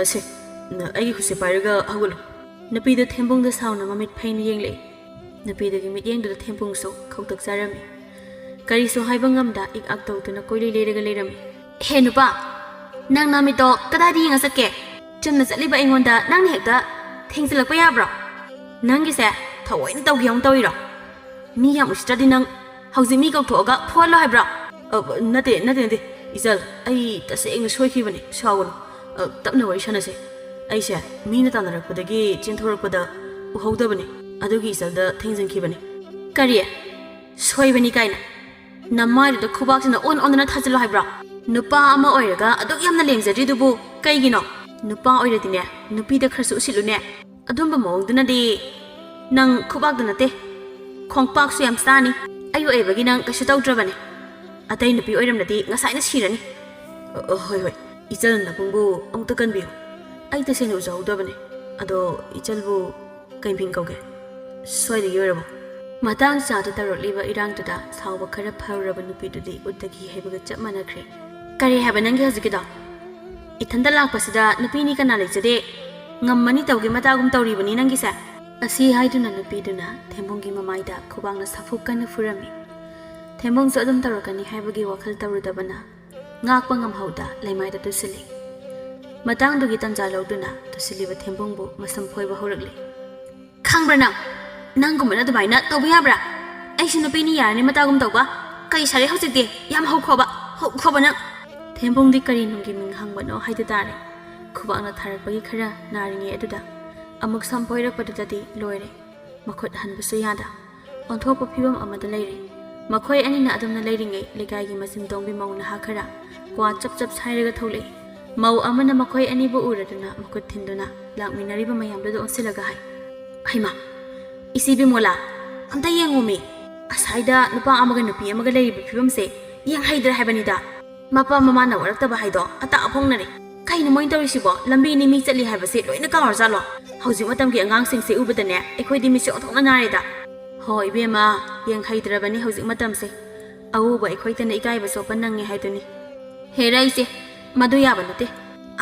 ꯑꯁꯦ, ꯅ, ꯑꯩꯒꯤ ꯈꯨꯠꯁꯦ ꯄꯥꯏꯔꯒ ꯍꯧꯒꯠꯂꯨ꯫" ꯅꯨꯄꯤꯗꯣ ꯊꯦꯝꯕꯨꯡꯗ ꯁꯥꯎꯅ ꯃꯃꯤꯠ ꯐꯩꯅ ꯌꯦꯡꯂꯛꯏ꯫ ꯅꯨꯄꯤꯗꯨꯒꯤ ꯃꯤꯠꯌꯦꯡꯗꯨꯗ ꯊꯦꯝꯕꯨꯡꯁꯨ ꯈꯧꯇꯛ ꯆꯥꯔꯝꯃꯤ꯫ ꯀꯔꯤꯁꯨ ꯍꯥꯏꯕ ꯉꯝꯗ ꯏꯛ ꯑꯛ ꯇꯧꯗꯨꯅ ꯀꯣꯏꯂꯩ ꯂꯩꯔꯒ ꯂꯩꯔꯝꯃꯤ꯫ "ꯍꯦ ꯅꯨꯄꯥ, ꯅꯪ ꯅꯃꯤꯠꯇꯣ ꯀꯗꯥꯏꯗ ꯌꯦꯡꯉ ꯆꯠꯀꯦ? ꯆꯨꯝꯅ ꯆꯠꯂꯤꯕ ꯑꯩꯉꯣꯟꯗ ꯅꯪꯅ ꯍꯦꯛꯇ ꯊꯦꯡꯖꯤꯜꯂꯛꯄ ꯌꯥꯕ꯭ꯔꯣ?" ꯅꯪꯒꯤꯁꯦ ꯊꯑꯣꯏꯅ ꯇꯧꯒꯦ ꯑꯃꯨꯛ ꯇꯧꯔꯤꯔꯣ? ꯃꯤ ꯌꯥꯝ ꯎꯁꯤꯠꯇ꯭ꯔꯗꯤ ꯅꯪ ꯍꯧꯖꯤꯛ ꯃꯤ ꯀꯧꯊꯣꯛꯑꯒ ꯐꯨꯍꯜꯂꯣ ꯍꯥꯏꯕ꯭ꯔꯣ? ꯑ, ꯅꯠꯇꯦ, ꯅꯠꯇꯦ, ꯅꯠꯇꯦ, ꯏꯆꯜ, ꯑꯩ ꯇꯁꯦꯡꯅ ꯁꯣꯏꯈꯤꯕꯅꯦ, ꯁꯥꯎꯒꯅꯨ꯫ ꯑ, ꯇꯞꯅ ꯋꯥꯔꯤ ꯁꯥꯟꯅꯁꯦ꯫ ꯑꯩꯁꯦ ꯃꯤꯅ ꯇꯥꯟꯅꯔꯛꯄꯗꯒꯤ ꯆꯦꯟꯊꯣꯔꯛꯄꯗ ꯎꯍꯧꯗꯕꯅꯦ, ꯑꯗꯨꯒꯤ ꯏꯆꯜꯗ ꯊꯦꯡꯖꯤꯟꯈꯤꯕꯅꯦ꯫ ꯀꯔꯤ? ꯁꯣꯏꯕꯅꯤ ꯀꯥꯏꯅ? ꯅꯃꯥꯏꯗꯨꯗ ꯈꯨꯕꯥꯛꯁꯤꯅ ꯑꯣꯟ ꯑꯣꯟꯗꯅ ꯊꯥꯖꯤꯜꯂꯣ ꯍꯥꯏꯕ꯭ꯔꯣ? ꯅꯨꯄꯥ ꯑꯃ ꯑꯣꯏꯔꯒ ꯑꯗꯨꯛ ꯌꯥꯝꯅ ꯂꯦꯝꯖꯗ꯭ꯔꯤꯗꯨꯕꯨ ꯀꯩꯒꯤꯅꯣ? ꯅꯨꯄꯥ ꯑꯣꯏꯔꯗꯤꯅꯦ, ꯅꯨꯄꯤꯗ ꯈꯔꯁꯨ ꯎꯁꯤꯠꯂꯨꯅꯦ꯫ ꯑꯗꯨꯝꯕ ꯃꯑꯣꯡꯗꯨꯅꯗꯤ ꯅꯪ ꯈꯨꯕꯥꯛꯇ ꯅꯠꯇꯦ, ꯈꯣꯡꯄꯥꯛꯁꯨ ꯌꯥꯝ ꯆꯥꯅꯤ꯫ ꯑꯩ ꯑꯣꯏꯕꯒꯤ ꯅꯪ ꯀꯩꯁꯨ ꯇꯧꯗ꯭ꯔꯕꯅꯦ꯫ ꯑꯇꯩ ꯅꯨꯄꯤ ꯑꯣꯏꯔꯝꯂꯗꯤ ꯉꯁꯥꯏꯅ ꯁꯤꯔꯅꯤ꯫ ꯑ, ꯑ, ꯍꯣꯏ, ꯍꯣꯏ, ꯏꯆꯜ ꯅꯕꯨꯡꯕꯨ ꯑꯃꯨꯛꯇ ꯀꯟꯕꯤꯌꯨ꯫ ꯑꯩ ꯇꯁꯦꯡꯅ ꯎꯖꯍꯧꯗꯕꯅꯦ꯫ ꯑꯗꯣ ꯏꯆꯜꯕꯨ ꯀꯩ ꯃꯤꯡ ꯀꯧꯒꯦ? ꯁ꯭ꯋꯥꯏꯗꯒꯤ ꯑꯣꯏꯔꯕꯣ? ꯃꯇꯥꯡ ꯆꯥꯗ ꯇꯧꯔꯛꯂꯤꯕ ꯏꯔꯥꯡꯗꯨꯗ ꯁꯥꯎꯕ ꯈꯔ ꯐꯔꯨꯔꯕ ꯅꯨꯄꯤꯗꯨꯗꯤ ꯎꯠꯇꯒꯤ ꯍꯩꯕꯒ ꯆꯞ ꯃꯥꯟꯅꯈ꯭ꯔꯦ꯫ ꯀꯔꯤ ꯍꯥꯏꯕ ꯅꯪꯒꯤ ꯍꯧꯖꯤꯛꯀꯤꯗꯣ? ꯏꯊꯟꯇ ꯂꯥꯛꯄꯁꯤꯗ ꯅꯨꯄꯤꯅꯤ ꯀꯅꯥ ꯂꯩꯖꯗꯦ? ꯉꯝꯃꯅꯤ ꯇꯧꯒꯦ ꯃꯇꯥꯒꯨꯝ ꯇꯧꯔꯤꯕꯅꯤ ꯅꯪꯒꯤꯁꯦ꯫ ꯑꯁꯤ ꯍꯥꯏꯗꯨꯅ ꯅꯨꯄꯤꯗꯨꯅ ꯊꯦꯝꯕꯨꯡꯒꯤ ꯃꯃꯥꯏꯗ ꯈꯨꯕꯥꯛꯅ ꯁꯥꯐꯨ ꯀꯟꯅ ꯐꯨꯔꯝꯃꯤ꯫ ꯊꯦꯝꯕꯨꯡꯁꯨ ꯑꯗꯨꯝ ꯇꯧꯔꯛꯀꯅꯤ ꯍꯥꯏꯕꯒꯤ ꯋꯥꯈꯜ ꯇꯧꯔꯨꯗꯕꯅ ꯉꯥꯛꯄ ꯉꯝꯍꯧꯗ ꯂꯩꯃꯥꯏꯗ ꯇꯨꯁꯤꯜꯂꯤ꯫ ꯃꯇꯥꯡꯗꯨꯒꯤ ꯇꯟꯖꯥ ꯂꯧꯗꯨꯅ ꯇꯨꯁꯤꯜꯂꯤꯕ ꯊꯦꯝꯕꯨꯡꯕꯨ ꯃꯁꯝ ꯐꯣꯏꯕ ꯍꯧꯔꯛꯂꯤ꯫ ꯈꯪꯕ꯭ꯔꯥ ꯅꯪ? ꯅꯪꯒꯨꯝꯕꯅ ꯑꯗꯨꯃꯥꯏꯅ ꯇꯧꯕ ꯌꯥꯕ꯭ꯔꯥ? ꯑꯩꯁꯨ ꯅꯨꯄꯤꯅꯤ ꯌꯥꯔꯅꯤ ꯃꯇꯥꯒꯨꯝ ꯇꯧꯕ꯫ ꯀꯩ ꯁꯥꯔꯦ ꯍꯧꯖꯤꯛꯇꯤ? ꯌꯥꯝ ꯍꯧꯈ꯭ꯔꯣꯕ, ꯍꯧꯈ꯭ꯔꯣꯕ ꯅꯪ꯫ ꯊꯦꯝꯕꯨꯡꯗꯤ ꯀꯔꯤ ꯅꯨꯡꯒꯤ ꯃꯤꯡ ꯍꯪꯕꯅꯣ ꯍꯥꯏꯗꯨ ꯇꯥꯔꯦ꯫ ꯈꯨꯕꯥꯛꯅ ꯊꯥꯔꯛꯄꯒꯤ ꯈꯔ ꯅꯥꯔꯤꯉꯩ ꯑꯗꯨꯗ ꯑꯃꯨꯛ ꯁꯝ ꯐꯣꯏꯔꯛꯄꯗꯨꯗꯗꯤ ꯂꯣꯏꯔꯦ꯫ ꯃꯈꯨꯠ ꯍꯟꯕꯁꯨ ꯌꯥꯗ ꯑꯣꯟꯊꯣꯛꯄ ꯐꯤꯕꯝ ꯑꯃꯗ ꯂꯩꯔꯦ꯫ ꯃꯈꯣꯏ ꯑꯅꯤꯅ ꯑꯗꯨꯝꯅ ꯂꯩꯔꯤꯉꯩ ꯂꯩꯀꯥꯏꯒꯤ ꯃꯆꯤꯟ ꯇꯣꯡꯕꯤ ꯃꯧ ꯅꯍꯥ ꯈꯔ ꯀ꯭ꯋꯥ ꯆꯞ ꯆꯞ ꯁꯥꯏꯔꯒ ꯊꯣꯛꯂꯛꯏ꯫ ꯃꯧ ꯑꯃꯅ ꯃꯈꯣꯏ ꯑꯅꯤꯕꯨ ꯎꯔꯗꯨꯅ ꯃꯈꯨꯠ ꯊꯤꯟꯗꯨꯅ ꯂꯥꯛꯃꯤꯟꯅꯔꯤꯕ ꯃꯌꯥꯝꯗꯨꯗ ꯑꯣꯟꯁꯤꯜꯂꯒ ꯍꯥꯏ, "ꯍꯩꯃꯥ, ꯏꯆꯦ ꯕꯤꯃꯣꯂꯥ, ꯑꯝꯇ ꯌꯦꯡꯉꯨꯃꯤ꯫ ꯑꯁꯥꯏꯗ ꯅꯨꯄꯥ ꯑꯃꯒ ꯅꯨꯄꯤ ꯑꯃꯒ ꯂꯩꯔꯤꯕ ꯐꯤꯕꯝꯁꯦ ꯌꯦꯡꯍꯩꯗ꯭ꯔꯦ ꯍꯥꯏꯕꯅꯤꯗ꯫ ꯃꯄꯥ ꯃꯃꯥꯅ ꯋꯥꯔꯛꯇꯕ ꯍꯥꯏꯗꯣ ꯑꯇꯥ ꯑꯐꯣꯡꯅꯔꯦ꯫ ꯀꯩꯅꯣ ꯃꯣꯏꯅ ꯇꯧꯔꯤꯁꯤꯕꯣ? ꯂꯝꯕꯤꯅꯤ ꯃꯤ ꯆꯠꯂꯤ ꯍꯥꯏꯕꯁꯦ ꯂꯣꯏꯅ ꯀꯥꯎꯔꯖꯥꯠꯂꯣ? ꯍꯧꯖꯤꯛ ꯃꯇꯝꯒꯤ ꯑꯉꯥꯡꯁꯤꯡꯁꯦ ꯎꯕꯗꯅꯦ ꯑꯩꯈꯣꯏꯗꯤ ꯃꯤꯠꯁꯦ ꯑꯣꯟꯊꯣꯛꯅ ꯅꯥꯔꯦꯗ꯫ ꯍꯣ ꯏꯕꯦꯝꯃ, ꯌꯦꯡꯍꯩꯗ꯭ꯔꯕꯅꯤ ꯍꯧꯖꯤꯛ ꯃꯇꯝꯁꯦ꯫ ꯑꯎꯕ ꯑꯩꯈꯣꯏꯗꯅ ꯏꯀꯥꯏꯕ ꯆꯣꯞꯄ ꯅꯪꯉꯦ ꯍꯥꯏꯗꯨꯅꯤ꯫" "ꯍꯦꯔꯥ ꯏꯆꯦ, ꯃꯗꯨ ꯌꯥꯕ ꯅꯠꯇꯦ꯫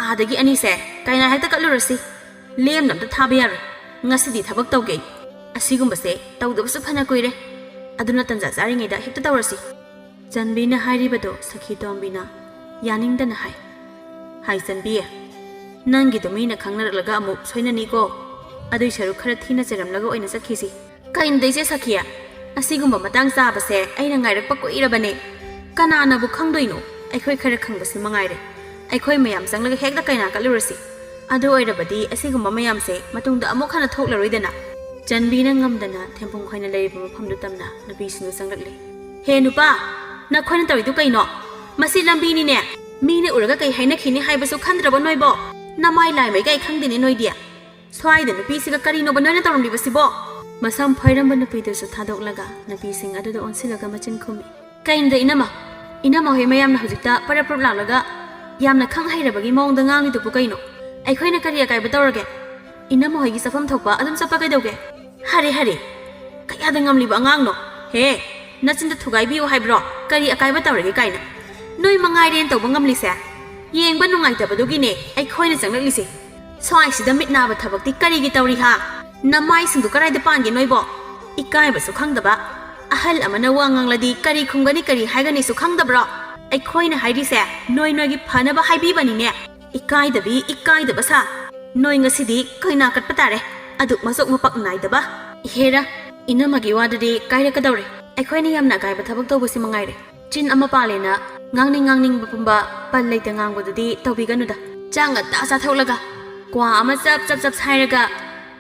ꯑꯥꯗꯒꯤ ꯑꯅꯤꯁꯦ ꯀꯩꯅꯥ ꯍꯦꯛꯇ ꯀꯠꯂꯨꯔꯁꯤ꯫ ꯂꯦꯝꯅ ꯑꯝꯇ ꯊꯥꯕ ꯌꯥꯔꯣꯏ꯫ ꯉꯁꯤꯗꯤ ꯊꯕꯛ ꯇꯧꯒꯦ ꯑꯩ꯫ ꯑꯁꯤꯒꯨꯝꯕꯁꯦ ꯇꯧꯗꯕꯁꯨ ꯐꯅ ꯀꯨꯏꯔꯦ꯫ ꯑꯗꯨꯅ ꯇꯟꯖꯥ ꯆꯥꯔꯤꯉꯩꯗ ꯍꯦꯛꯇ ꯇꯧꯔꯁꯤ꯫" ꯆꯟꯕꯤꯅ ꯍꯥꯏꯔꯤꯕꯗꯣ ꯁꯈꯤ ꯇꯣꯝꯕꯤꯅ ꯌꯥꯅꯤꯡꯗꯅ ꯍꯥꯏ, "ꯍꯥꯏ ꯆꯟꯕꯤ, ꯅꯪꯒꯤꯗꯣ ꯃꯤꯅ ꯈꯪꯅꯔꯛꯂꯒ ꯑꯃꯨꯛ ꯁꯣꯏꯅꯅꯤꯀꯣ꯫ ꯑꯗꯨꯏ ꯁꯔꯨꯛ ꯈꯔ ꯊꯤꯅ ꯆꯩꯔꯝꯂꯒ ꯑꯣꯏꯅ ꯆꯠꯈꯤꯁꯤ꯫ ꯀꯩꯅꯣꯗ ꯏꯆꯦ ꯁꯈꯤꯌꯥ, ꯑꯁꯤꯒꯨꯝꯕ ꯃꯇꯥꯡ ꯆꯥꯕꯁꯦ ꯑꯩꯅ ꯉꯥꯏꯔꯛꯄ ꯀꯨꯏꯔꯕꯅꯦ꯫ ꯀꯅꯥꯅꯕꯨ ꯈꯪꯗꯣꯏꯅꯣ? ꯑꯩꯈꯣꯏ ꯈꯔ ꯈꯪꯕꯁꯤ ꯃꯉꯥꯏꯔꯦ꯫ ꯑꯩꯈꯣꯏ ꯃꯌꯥꯝ ꯆꯪꯂꯒ ꯍꯦꯛꯇ ꯀꯩꯅꯥ ꯀꯠꯂꯨꯔꯁꯤ꯫ ꯑꯗꯨ ꯑꯣꯏꯔꯕꯗꯤ ꯑꯁꯤꯒꯨꯝꯕ ꯃꯌꯥꯝꯁꯦ ꯃꯇꯨꯡꯗ ꯑꯃꯨꯛ ꯍꯟꯅ ꯊꯣꯛꯂꯔꯣꯏꯗꯅ꯫ ꯆꯟꯕꯤꯅ ꯉꯝꯗꯅ ꯊꯦꯝꯕꯨꯡ ꯈꯣꯏꯅ ꯂꯩꯔꯤꯕ ꯃꯐꯝꯗꯨ ꯇꯝꯅ ꯅꯨꯄꯤꯁꯤꯡꯗꯨ ꯆꯪꯂꯛꯂꯦ꯫ "ꯍꯦ ꯅꯨꯄꯥ, ꯅꯈꯣꯏꯅ ꯇꯧꯔꯤꯗꯨ ꯀꯩꯅꯣ? ꯃꯁꯤ ꯂꯝꯕꯤꯅꯤꯅꯦ꯫ ꯃꯤꯅ ꯎꯔꯒ ꯀꯩ ꯍꯥꯏꯅꯈꯤꯅꯤ ꯍꯥꯏꯕꯁꯨ ꯈꯟꯗ꯭ꯔꯕ ꯅꯣꯏꯕꯣ? ꯅꯃꯥꯏ ꯂꯥꯏ ꯃꯩ ꯀꯩ ꯈꯪꯗꯦꯅꯦ ꯅꯣꯏꯗꯤ꯫ ꯁ꯭ꯋꯥꯏꯗ ꯅꯨꯄꯤꯁꯤꯒ ꯀꯔꯤꯅꯣꯕ ꯅꯣꯏꯅ ꯇꯧꯔꯝꯂꯤꯕꯁꯤꯕꯣ?" ꯃꯁꯝ ꯐꯣꯏꯔꯝꯕ ꯅꯨꯄꯤꯗꯨꯁꯨ ꯊꯥꯗꯣꯛꯂꯒ ꯅꯨꯄꯤꯁꯤꯡ ꯑꯗꯨꯗ ꯑꯣꯟꯁꯤꯜꯂꯒ ꯃꯆꯤꯟ ꯈꯨꯝꯃꯤ꯫ "ꯀꯩꯅꯣꯗ ꯏꯅꯝꯃ? ꯏꯅꯝꯃ ꯍꯣꯏ ꯃꯌꯥꯝꯅ ꯍꯧꯖꯤꯛꯇ ꯄꯔꯞ ꯄꯔꯞ ꯂꯥꯛꯂꯒ ꯌꯥꯝꯅ ꯈꯪ ꯍꯩꯔꯕꯒꯤ ꯃꯑꯣꯡꯗ ꯉꯥꯡꯂꯤꯗꯨꯕꯨ ꯀꯩꯅꯣ? ꯑꯩꯈꯣꯏꯅ ꯀꯔꯤ ꯑꯀꯥꯏꯕ ꯇꯧꯔꯒꯦ? ꯏꯅꯝꯃ ꯍꯣꯏꯒꯤ ꯆꯠꯐꯝ ꯊꯣꯛꯄ ꯑꯗꯨꯝ ꯆꯠꯄ ꯀꯩꯗꯧꯒꯦ?" "ꯍꯔꯦ, ꯍꯔꯦ, ꯀꯌꯥꯗ ꯉꯝꯂꯤꯕ ꯑꯉꯥꯡꯅꯣ? ꯍꯦ, ꯅꯆꯤꯟꯗ ꯊꯨꯒꯥꯏꯕꯤꯌꯨ ꯍꯥꯏꯕ꯭ꯔꯣ? ꯀꯔꯤ ꯑꯀꯥꯏꯕ ꯇꯧꯔꯒꯦ ꯀꯥꯏꯅ? ꯅꯣꯏ ꯃꯉꯥꯏꯔꯦꯅ ꯇꯧꯕ ꯉꯝꯂꯤꯁꯦ꯫ ꯌꯦꯡꯕ ꯅꯨꯡꯉꯥꯏꯇꯕꯗꯨꯒꯤꯅꯦ ꯑꯩꯈꯣꯏꯅ ꯆꯪꯂꯛꯂꯤꯁꯦ꯫ ꯁ꯭ꯋꯥꯏꯁꯤꯗ ꯃꯤꯠ ꯅꯥꯕ ꯊꯕꯛꯇꯤ ꯀꯔꯤꯒꯤ ꯇꯧꯔꯤ ꯍꯥ? ꯅꯃꯥꯏꯁꯤꯡꯗꯨ ꯀꯗꯥꯏꯗ ꯄꯥꯟꯒꯦ ꯅꯣꯏꯕꯣ? ꯏꯀꯥꯏꯕꯁꯨ ꯈꯪꯗꯕ꯫ ꯑꯍꯜ ꯑꯃꯅ ꯋꯥ ꯉꯥꯡꯂꯗꯤ ꯀꯔꯤ ꯈꯨꯝꯒꯅꯤ, ꯀꯔꯤ ꯍꯥꯏꯒꯅꯤꯁꯨ ꯈꯪꯗꯕ꯭ꯔꯣ? ꯑꯩꯈꯣꯏꯅ ꯍꯥꯏꯔꯤꯁꯦ ꯅꯣꯏ ꯅꯣꯏꯒꯤ ꯐꯅꯕ ꯍꯥꯏꯕꯤꯕꯅꯤꯅꯦ꯫ ꯏꯀꯥꯏꯗꯕꯤ, ꯏꯀꯥꯏꯗꯕ ꯁꯥ꯫ ꯅꯣꯏ ꯉꯁꯤꯗꯤ ꯀꯩꯅꯥ ꯀꯠꯄ ꯇꯥꯔꯦ꯫ ꯑꯗꯨꯛ ꯃꯁꯛ ꯃꯄꯛ ꯅꯥꯏꯗꯕ꯫ ꯏꯍꯦꯔꯥ, ꯏꯅꯝꯃꯒꯤ ꯋꯥꯗꯨꯗꯤ ꯀꯥꯏꯔꯛꯀꯗꯧꯔꯦ꯫ ꯑꯩꯈꯣꯏꯅ ꯌꯥꯝꯅ ꯑꯀꯥꯏꯕ ꯊꯕꯛ ꯇꯧꯕꯁꯤ ꯃꯉꯥꯏꯔꯦ꯫ ꯆꯤꯟ ꯑꯃ ꯄꯥꯜꯂꯦꯅ ꯉꯥꯡꯅꯤꯡ ꯉꯥꯡꯅꯤꯡꯕ ꯄꯨꯝꯕ ꯄꯜ ꯂꯩꯇ ꯉꯥꯡꯕꯗꯨꯗꯤ ꯇꯧꯕꯤꯒꯅꯨꯗ꯫ ꯆꯥꯛ ꯉꯟꯇꯥ ꯆꯥꯊꯣꯛꯂꯒ ꯀ꯭ꯋꯥ ꯑꯃ ꯆꯞ ꯆꯞ ꯆꯞ ꯁꯥꯏꯔꯒ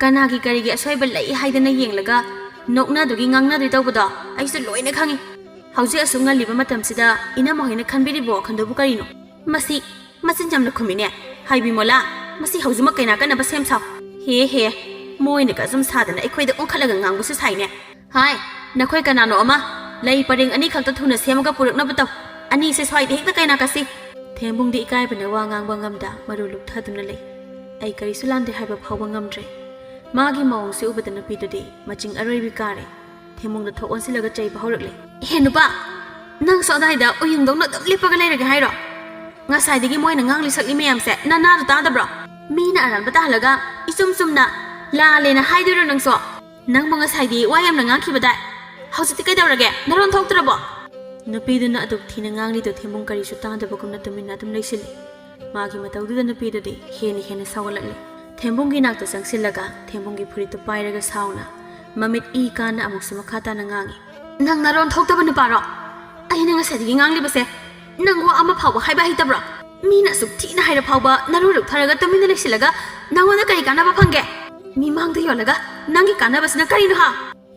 ꯀꯅꯥꯒꯤ ꯀꯔꯤꯒꯤ ꯑꯁꯣꯏꯕ ꯂꯩ ꯍꯥꯏꯗꯅ ꯌꯦꯡꯂꯒ ꯅꯣꯛꯅꯗꯨꯒꯤ ꯉꯥꯡꯅꯗꯨꯏ ꯇꯧꯕꯗꯣ ꯑꯩꯁꯨ ꯂꯣꯏꯅ ꯈꯪꯉꯤ꯫ ꯍꯧꯖꯤꯛ ꯑꯁꯨꯛ ꯉꯜꯂꯤꯕ ꯃꯇꯝꯁꯤꯗ ꯏꯅꯝꯃ ꯍꯣꯏꯅ ꯈꯟꯕꯤꯔꯤꯕ ꯋꯥꯈꯜꯗꯨꯕꯨ ꯀꯔꯤꯅꯣ? ꯃꯁꯤ ꯃꯆꯤꯟ ꯌꯥꯝꯅ ꯈꯨꯝꯃꯤꯅꯦ꯫ ꯍꯥꯏꯕꯤꯃꯣꯂꯥ, ꯃꯁꯤ ꯍꯧꯖꯤꯛꯃꯛ ꯀꯩꯅꯥ ꯀꯟꯅꯕ ꯁꯦꯝ ꯁꯥꯎ꯫ ꯍꯦ ꯍꯦ, ꯃꯣꯏꯅꯒ ꯑꯁꯨꯝ ꯁꯥꯗꯅ ꯑꯩꯈꯣꯏꯗ ꯑꯣꯟꯈꯠꯂꯒ ꯉꯥꯡꯕꯁꯨ ꯁꯥꯏꯅꯦ꯫ ꯍꯥꯏ, ꯅꯈꯣꯏ ꯀꯅꯥꯅꯣ ꯑꯃ ꯂꯩ ꯄꯔꯦꯡ ꯑꯅꯤꯈꯛꯇ ꯊꯨꯅ ꯁꯦꯝꯃꯒ ꯄꯨꯔꯛꯅꯕ ꯇꯧ꯫ ꯑꯅꯤꯁꯦ ꯁ꯭ꯋꯥꯏꯗ ꯍꯦꯛꯇ ꯀꯩꯅꯥ ꯀꯠꯁꯤ꯫ ꯊꯦꯝꯕꯨꯡꯗꯤ ꯏꯀꯥꯏꯕꯅ ꯋꯥ ꯉꯥꯡꯕ ꯉꯝꯗ ꯃꯔꯨ ꯂꯨꯞꯊꯗꯨꯅ ꯂꯩ꯫ ꯑꯩ ꯀꯔꯤꯁꯨ ꯂꯥꯟꯗꯦ ꯍꯥꯏꯕ ꯐꯥꯎꯕ ꯉꯝꯗ꯭ꯔꯦ꯫ ꯃꯥꯒꯤ ꯃꯑꯣꯡꯁꯤ ꯎꯕꯗ ꯅꯨꯄꯤꯗꯨꯗꯤ ꯃꯆꯤꯡ ꯑꯔꯣꯏꯕꯤ ꯀꯥꯔꯦ꯫ ꯊꯦꯝꯕꯨꯡꯗ ꯊꯣꯛ ꯑꯣꯟꯁꯤꯜꯂꯒ ꯆꯩꯕ ꯍꯧꯔꯛꯂꯦ꯫ "ꯍꯦ ꯅꯨꯄꯥ, ꯅꯪꯁꯨ ꯑꯗꯥꯏꯗ ꯎꯌꯨꯡꯗꯧꯅ ꯑꯗꯨꯝ ꯂꯦꯞꯄꯒ ꯂꯩꯔꯒꯦ ꯍꯥꯏꯔꯣ? ꯉꯁꯥꯏꯗꯒꯤ ꯃꯣꯏꯅ ꯉꯥꯡꯂꯤ ꯁꯛꯂꯤ ꯃꯌꯥꯝꯁꯦ ꯅꯅꯥꯗꯣ ꯇꯥꯗꯕ꯭ꯔꯣ? ꯃꯤꯅ ꯑꯔꯥꯟꯕ ꯇꯥꯍꯜꯂꯒ ꯏꯆꯨꯝ ꯆꯨꯝꯅ ꯂꯥꯜꯂꯦꯅ ꯍꯥꯏꯗꯣꯏꯔꯣ ꯅꯪꯁꯨ? ꯅꯪꯕꯨ ꯉꯁꯥꯏꯗꯤ ꯋꯥ ꯌꯥꯝꯅ ꯉꯥꯡꯈꯤꯕꯗꯥꯏ? ꯍꯧꯖꯤꯛꯇꯤ ꯀꯩꯗꯧꯔꯒꯦ? ꯅꯔꯣꯟ ꯊꯣꯛꯇ꯭ꯔꯕꯣ?" ꯅꯨꯄꯤꯗꯨꯅ ꯑꯗꯨꯛ ꯊꯤꯅ ꯉꯥꯡꯂꯤꯗꯨ ꯊꯦꯝꯕꯨꯡ ꯀꯔꯤꯁꯨ ꯇꯥꯗꯕꯒꯨꯝꯅ ꯇꯨꯃꯤꯟꯅ ꯑꯗꯨꯝ ꯂꯩꯁꯤꯜꯂꯤ꯫ ꯃꯥꯒꯤ ꯃꯇꯧꯗꯨꯗ ꯅꯨꯄꯤꯗꯨꯗꯤ ꯍꯦꯟꯅ ꯍꯦꯟꯅ ꯁꯥꯎꯒꯠꯂꯛꯂꯦ꯫ ꯊꯦꯝꯕꯨꯡꯒꯤ ꯅꯥꯛꯇ ꯆꯪꯁꯤꯜꯂꯒ ꯊꯦꯝꯕꯨꯡꯒꯤ ꯐꯨꯔꯤꯠꯇꯨ ꯄꯥꯏꯔꯒ ꯁꯥꯎꯅ ꯃꯃꯤꯠ ꯏ ꯀꯥꯅ ꯑꯃꯨꯛꯁꯨ ꯃꯈꯥ ꯇꯥꯅ ꯉꯥꯡꯉꯤ꯫ "ꯅꯪ ꯅꯔꯣꯟ ꯊꯣꯛꯇꯕ ꯅꯨꯄꯥꯔꯣ? ꯑꯩꯅ ꯉꯁꯥꯏꯗꯒꯤ ꯉꯥꯡꯂꯤꯕꯁꯦ ꯅꯪ ꯋꯥ ꯑꯃ ꯐꯥꯎꯕ ꯍꯥꯏꯕ ꯍꯩꯇꯕ꯭ꯔꯣ? ꯃꯤꯅ ꯑꯁꯨꯛ ꯊꯤꯅ ꯍꯥꯏꯔ ꯐꯥꯎꯕ ꯅꯔꯣꯟ ꯂꯨꯛꯊꯔꯒ ꯇꯨꯃꯤꯟꯅ ꯂꯩꯁꯤꯜꯂꯒ ꯅꯪꯉꯣꯟꯗ ꯀꯔꯤ ꯀꯥꯟꯅꯕ ꯐꯪꯒꯦ? ꯃꯤꯃꯥꯡꯗ ꯌꯣꯜꯂꯒ ꯅꯪꯒꯤ ꯀꯥꯟꯅꯕꯁꯤꯅ ꯀꯔꯤꯅꯣ ꯍꯥ?"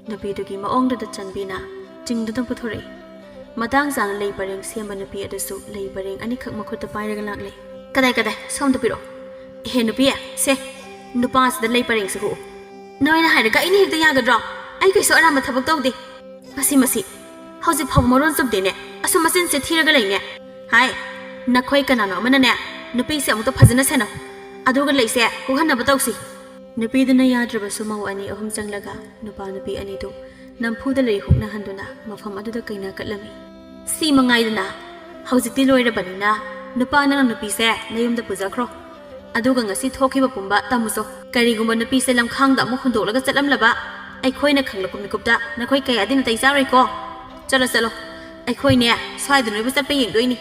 ꯅꯨꯄꯤꯗꯨꯒꯤ ꯃꯑꯣꯡꯗꯨꯗ ꯆꯟꯕꯤꯅ ꯆꯤꯡꯗꯨꯅ ꯄꯨꯊꯣꯔꯛꯏ꯫ ꯃꯇꯥꯡ ꯆꯥꯅ ꯂꯩ ꯄꯔꯦꯡ ꯁꯦꯝꯕ ꯅꯨꯄꯤ ꯑꯗꯨꯁꯨ ꯂꯩ ꯄꯔꯦꯡ ꯑꯅꯤꯈꯛ ꯃꯈꯨꯠꯇ ꯄꯥꯏꯔꯒ ꯂꯥꯛꯂꯦ꯫ "ꯀꯗꯥꯏ, ꯀꯗꯥꯏ? ꯁꯣꯝꯗ ꯄꯤꯔꯛꯑꯣ꯫ ꯏꯍꯦ ꯅꯨꯄꯤ, ꯁꯦ, ꯅꯨꯄꯥꯁꯤꯗ ꯂꯩ ꯄꯔꯦꯡꯁꯦ ꯍꯨꯛꯎ꯫ ꯅꯣꯏꯅ ꯍꯥꯏꯔꯒ ꯑꯩꯅ ꯍꯦꯛꯇ ꯌꯥꯒꯗ꯭ꯔꯣ? ꯑꯩ ꯀꯩꯁꯨ ꯑꯔꯥꯟꯕ ꯊꯕꯛ ꯇꯧꯗꯦ꯫ ꯃꯁꯤ, ꯃꯁꯤ, ꯍꯧꯖꯤꯛ ꯐꯥꯎꯕ ꯃꯔꯣꯟ ꯆꯨꯝꯗꯦꯅꯦ꯫ ꯑꯁꯨꯝ ꯃꯆꯤꯟꯁꯦ ꯊꯤꯔꯒ ꯂꯩꯅꯦ꯫ ꯍꯥꯏ, ꯅꯈꯣꯏ ꯀꯅꯥꯅꯣ ꯑꯃꯅꯅꯦ, ꯅꯨꯄꯤꯁꯦ ꯑꯃꯨꯛꯇ ꯐꯖꯅ ꯁꯦꯟꯅꯧ꯫ ꯑꯗꯨꯒ ꯂꯩꯁꯦ ꯍꯨꯛꯍꯟꯅꯕ ꯇꯧꯁꯤ꯫" ꯅꯨꯄꯤꯗꯨꯅ ꯌꯥꯗ꯭ꯔꯕꯁꯨ ꯃꯧ ꯑꯅꯤ ꯑꯍꯨꯝ ꯆꯪꯂꯒ ꯅꯨꯄꯥ ꯅꯨꯄꯤ ꯑꯅꯤꯗꯨ ꯅꯝꯐꯨꯗ ꯂꯩ ꯍꯨꯛꯅꯍꯟꯗꯨꯅ ꯃꯐꯝ ꯑꯗꯨꯗ ꯀꯩꯅꯥ ꯀꯠꯂꯝꯃꯤ꯫ "ꯁꯤ ꯃꯉꯥꯏꯗꯅ, ꯍꯧꯖꯤꯛꯇꯤ ꯂꯣꯏꯔꯕꯅꯤꯅ ꯅꯨꯄꯥ ꯅꯪꯅ ꯅꯨꯄꯤꯁꯦ ꯅꯌꯨꯝꯗ ꯄꯨꯖꯈ꯭ꯔꯣ꯫ ꯑꯗꯨꯒ ꯉꯁꯤ ꯊꯣꯛꯈꯤꯕ ꯄꯨꯝꯕ ꯇꯝꯃꯨꯆꯣ꯫ ꯀꯔꯤꯒꯨꯝꯕ ꯅꯨꯄꯤꯁꯦ ꯂꯝꯈꯥꯡꯗ ꯑꯃꯨꯛ ꯍꯨꯟꯗꯣꯛꯂꯒ ꯆꯠꯂꯝꯂꯕ ꯑꯩꯈꯣꯏꯅ ꯈꯪꯂꯛꯄ ꯃꯤꯀꯨꯞꯇ ꯅꯈꯣꯏ ꯀꯌꯥꯗꯤ ꯅꯥꯇꯩ ꯆꯥꯔꯣꯏꯀꯣ꯫ ꯆꯠꯂꯣ, ꯆꯠꯂꯣ, ꯑꯩꯈꯣꯏꯅꯦ ꯁ꯭ꯋꯥꯏꯗ ꯅꯣꯏꯕꯨ ꯆꯠꯄ ꯌꯦꯡꯗꯣꯏꯅꯤ꯫"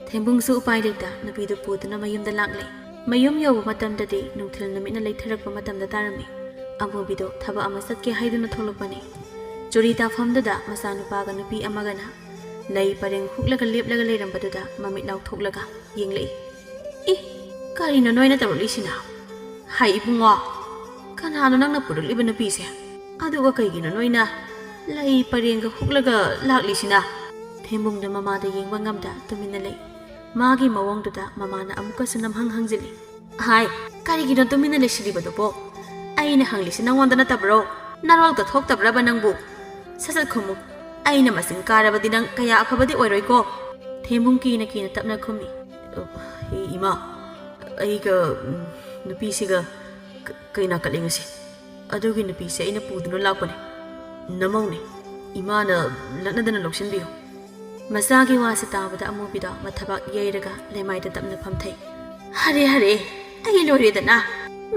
ꯊꯦꯝꯕꯨꯡꯁꯨ ꯎꯄꯥꯏ ꯂꯩꯇ ꯅꯨꯄꯤꯗꯨ ꯄꯨꯗꯨꯅ ꯃꯌꯨꯝꯗ ꯂꯥꯛꯂꯦ꯫ ꯃꯌꯨꯝ ꯌꯧꯕ ꯃꯇꯝꯗꯗꯤ ꯅꯨꯡꯊꯤꯜ ꯅꯨꯃꯤꯠꯅ ꯂꯩꯊꯔꯛꯄ ꯃꯇꯝꯗ ꯇꯥꯔꯝꯃꯤ꯫ ꯑꯃꯨꯕꯤꯗꯣ ꯊꯕꯛ ꯑꯃ ꯆꯠꯀꯦ ꯍꯥꯏꯗꯨꯅ ꯊꯣꯛꯂꯛꯄꯅꯤ꯫ ꯆꯨꯔꯤ ꯇꯥꯐꯝꯗꯨꯗ ꯃꯆꯥꯅꯨꯄꯥꯒ ꯅꯨꯄꯤ ꯑꯃꯒꯅ ꯂꯩ ꯄꯔꯦꯡ ꯍꯨꯛꯂꯒ ꯂꯦꯞꯂꯒ ꯂꯩꯔꯝꯕꯗꯨꯗ ꯃꯃꯤꯠ ꯂꯥꯎꯊꯣꯛꯂꯒ ꯌꯦꯡꯂꯛꯏ꯫ "ꯏ, ꯀꯔꯤꯅꯣ ꯅꯣꯏꯅ ꯇꯧꯔꯛꯂꯤꯁꯤꯅ? ꯍꯥꯏ ꯏꯕꯨꯡꯉꯣ, ꯀꯅꯥꯅꯣ ꯅꯪꯅ ꯄꯨꯔꯛꯂꯤꯕ ꯅꯨꯄꯤꯁꯦ? ꯑꯗꯨꯒ ꯀꯩꯒꯤꯅꯣ ꯅꯣꯏꯅ ꯂꯩ ꯄꯔꯦꯡꯒ ꯍꯨꯛꯂꯒ ꯂꯥꯛꯂꯤꯁꯤꯅ?" ꯊꯦꯝꯕꯨꯡꯗ ꯃꯃꯥꯗ ꯌꯦꯡꯕ ꯉꯝꯗ ꯇꯨꯃꯤꯟꯅ ꯂꯩ꯫ ꯃꯥꯒꯤ ꯃꯑꯣꯡꯗꯨꯗ ꯃꯃꯥꯅ ꯑꯃꯨꯛꯀꯁꯨ ꯅꯝꯍꯪ ꯍꯪꯖꯤꯜꯂꯤ꯫ "ꯍꯥꯏ, ꯀꯔꯤꯒꯤꯅꯣ ꯇꯨꯃꯤꯟꯅ ꯂꯩꯁꯤꯜꯂꯤꯕꯗꯨꯕꯣ? ꯑꯩꯅ ꯍꯪꯂꯤꯁꯤ ꯅꯪꯉꯣꯟꯗ ꯅꯠꯇꯕ꯭ꯔꯣ? ꯅꯔꯣꯜꯒ ꯊꯣꯛꯇꯕ꯭ꯔꯕ ꯅꯪꯕꯨ? ꯁꯠ ꯁꯠ ꯈꯨꯝꯃꯨ꯫ ꯑꯩꯅ ꯃꯁꯤꯡ ꯀꯥꯔꯕꯗꯤ ꯅꯪ ꯀꯌꯥ ꯑꯐꯕꯗꯤ ꯑꯣꯏꯔꯣꯏꯀꯣ꯫" ꯊꯦꯝꯕꯨꯡ ꯀꯤꯅ ꯀꯤꯅ ꯇꯞꯅ ꯈꯨꯝꯃꯤ꯫ "ꯑ, ꯏꯃꯥ, ꯑꯩꯒ, ꯎꯝ, ꯅꯨꯄꯤꯁꯤꯒ ꯀ-, ꯀꯩꯅꯥ ꯀꯠꯂꯤ ꯉꯁꯤ꯫ ꯑꯗꯨꯒꯤ ꯅꯨꯄꯤꯁꯦ ꯑꯩꯅ ꯄꯨꯗꯨꯅ ꯂꯥꯛꯄꯅꯦ꯫ ꯅꯃꯧꯅꯦ꯫ ꯏꯃꯥꯅ ꯂꯛꯅꯗꯅ ꯂꯧꯁꯤꯟꯕꯤꯌꯨ꯫" ꯃꯆꯥꯒꯤ ꯋꯥꯁꯤ ꯇꯥꯕꯗ ꯑꯃꯨꯕꯤꯗꯣ ꯃꯊꯕꯥꯛ ꯌꯩꯔꯒ ꯂꯩꯃꯥꯏꯗ ꯇꯞꯅ ꯐꯝꯊꯩ꯫ "ꯍꯔꯦ, ꯍꯔꯦ, ꯑꯩ ꯂꯣꯏꯔꯦꯗꯅ꯫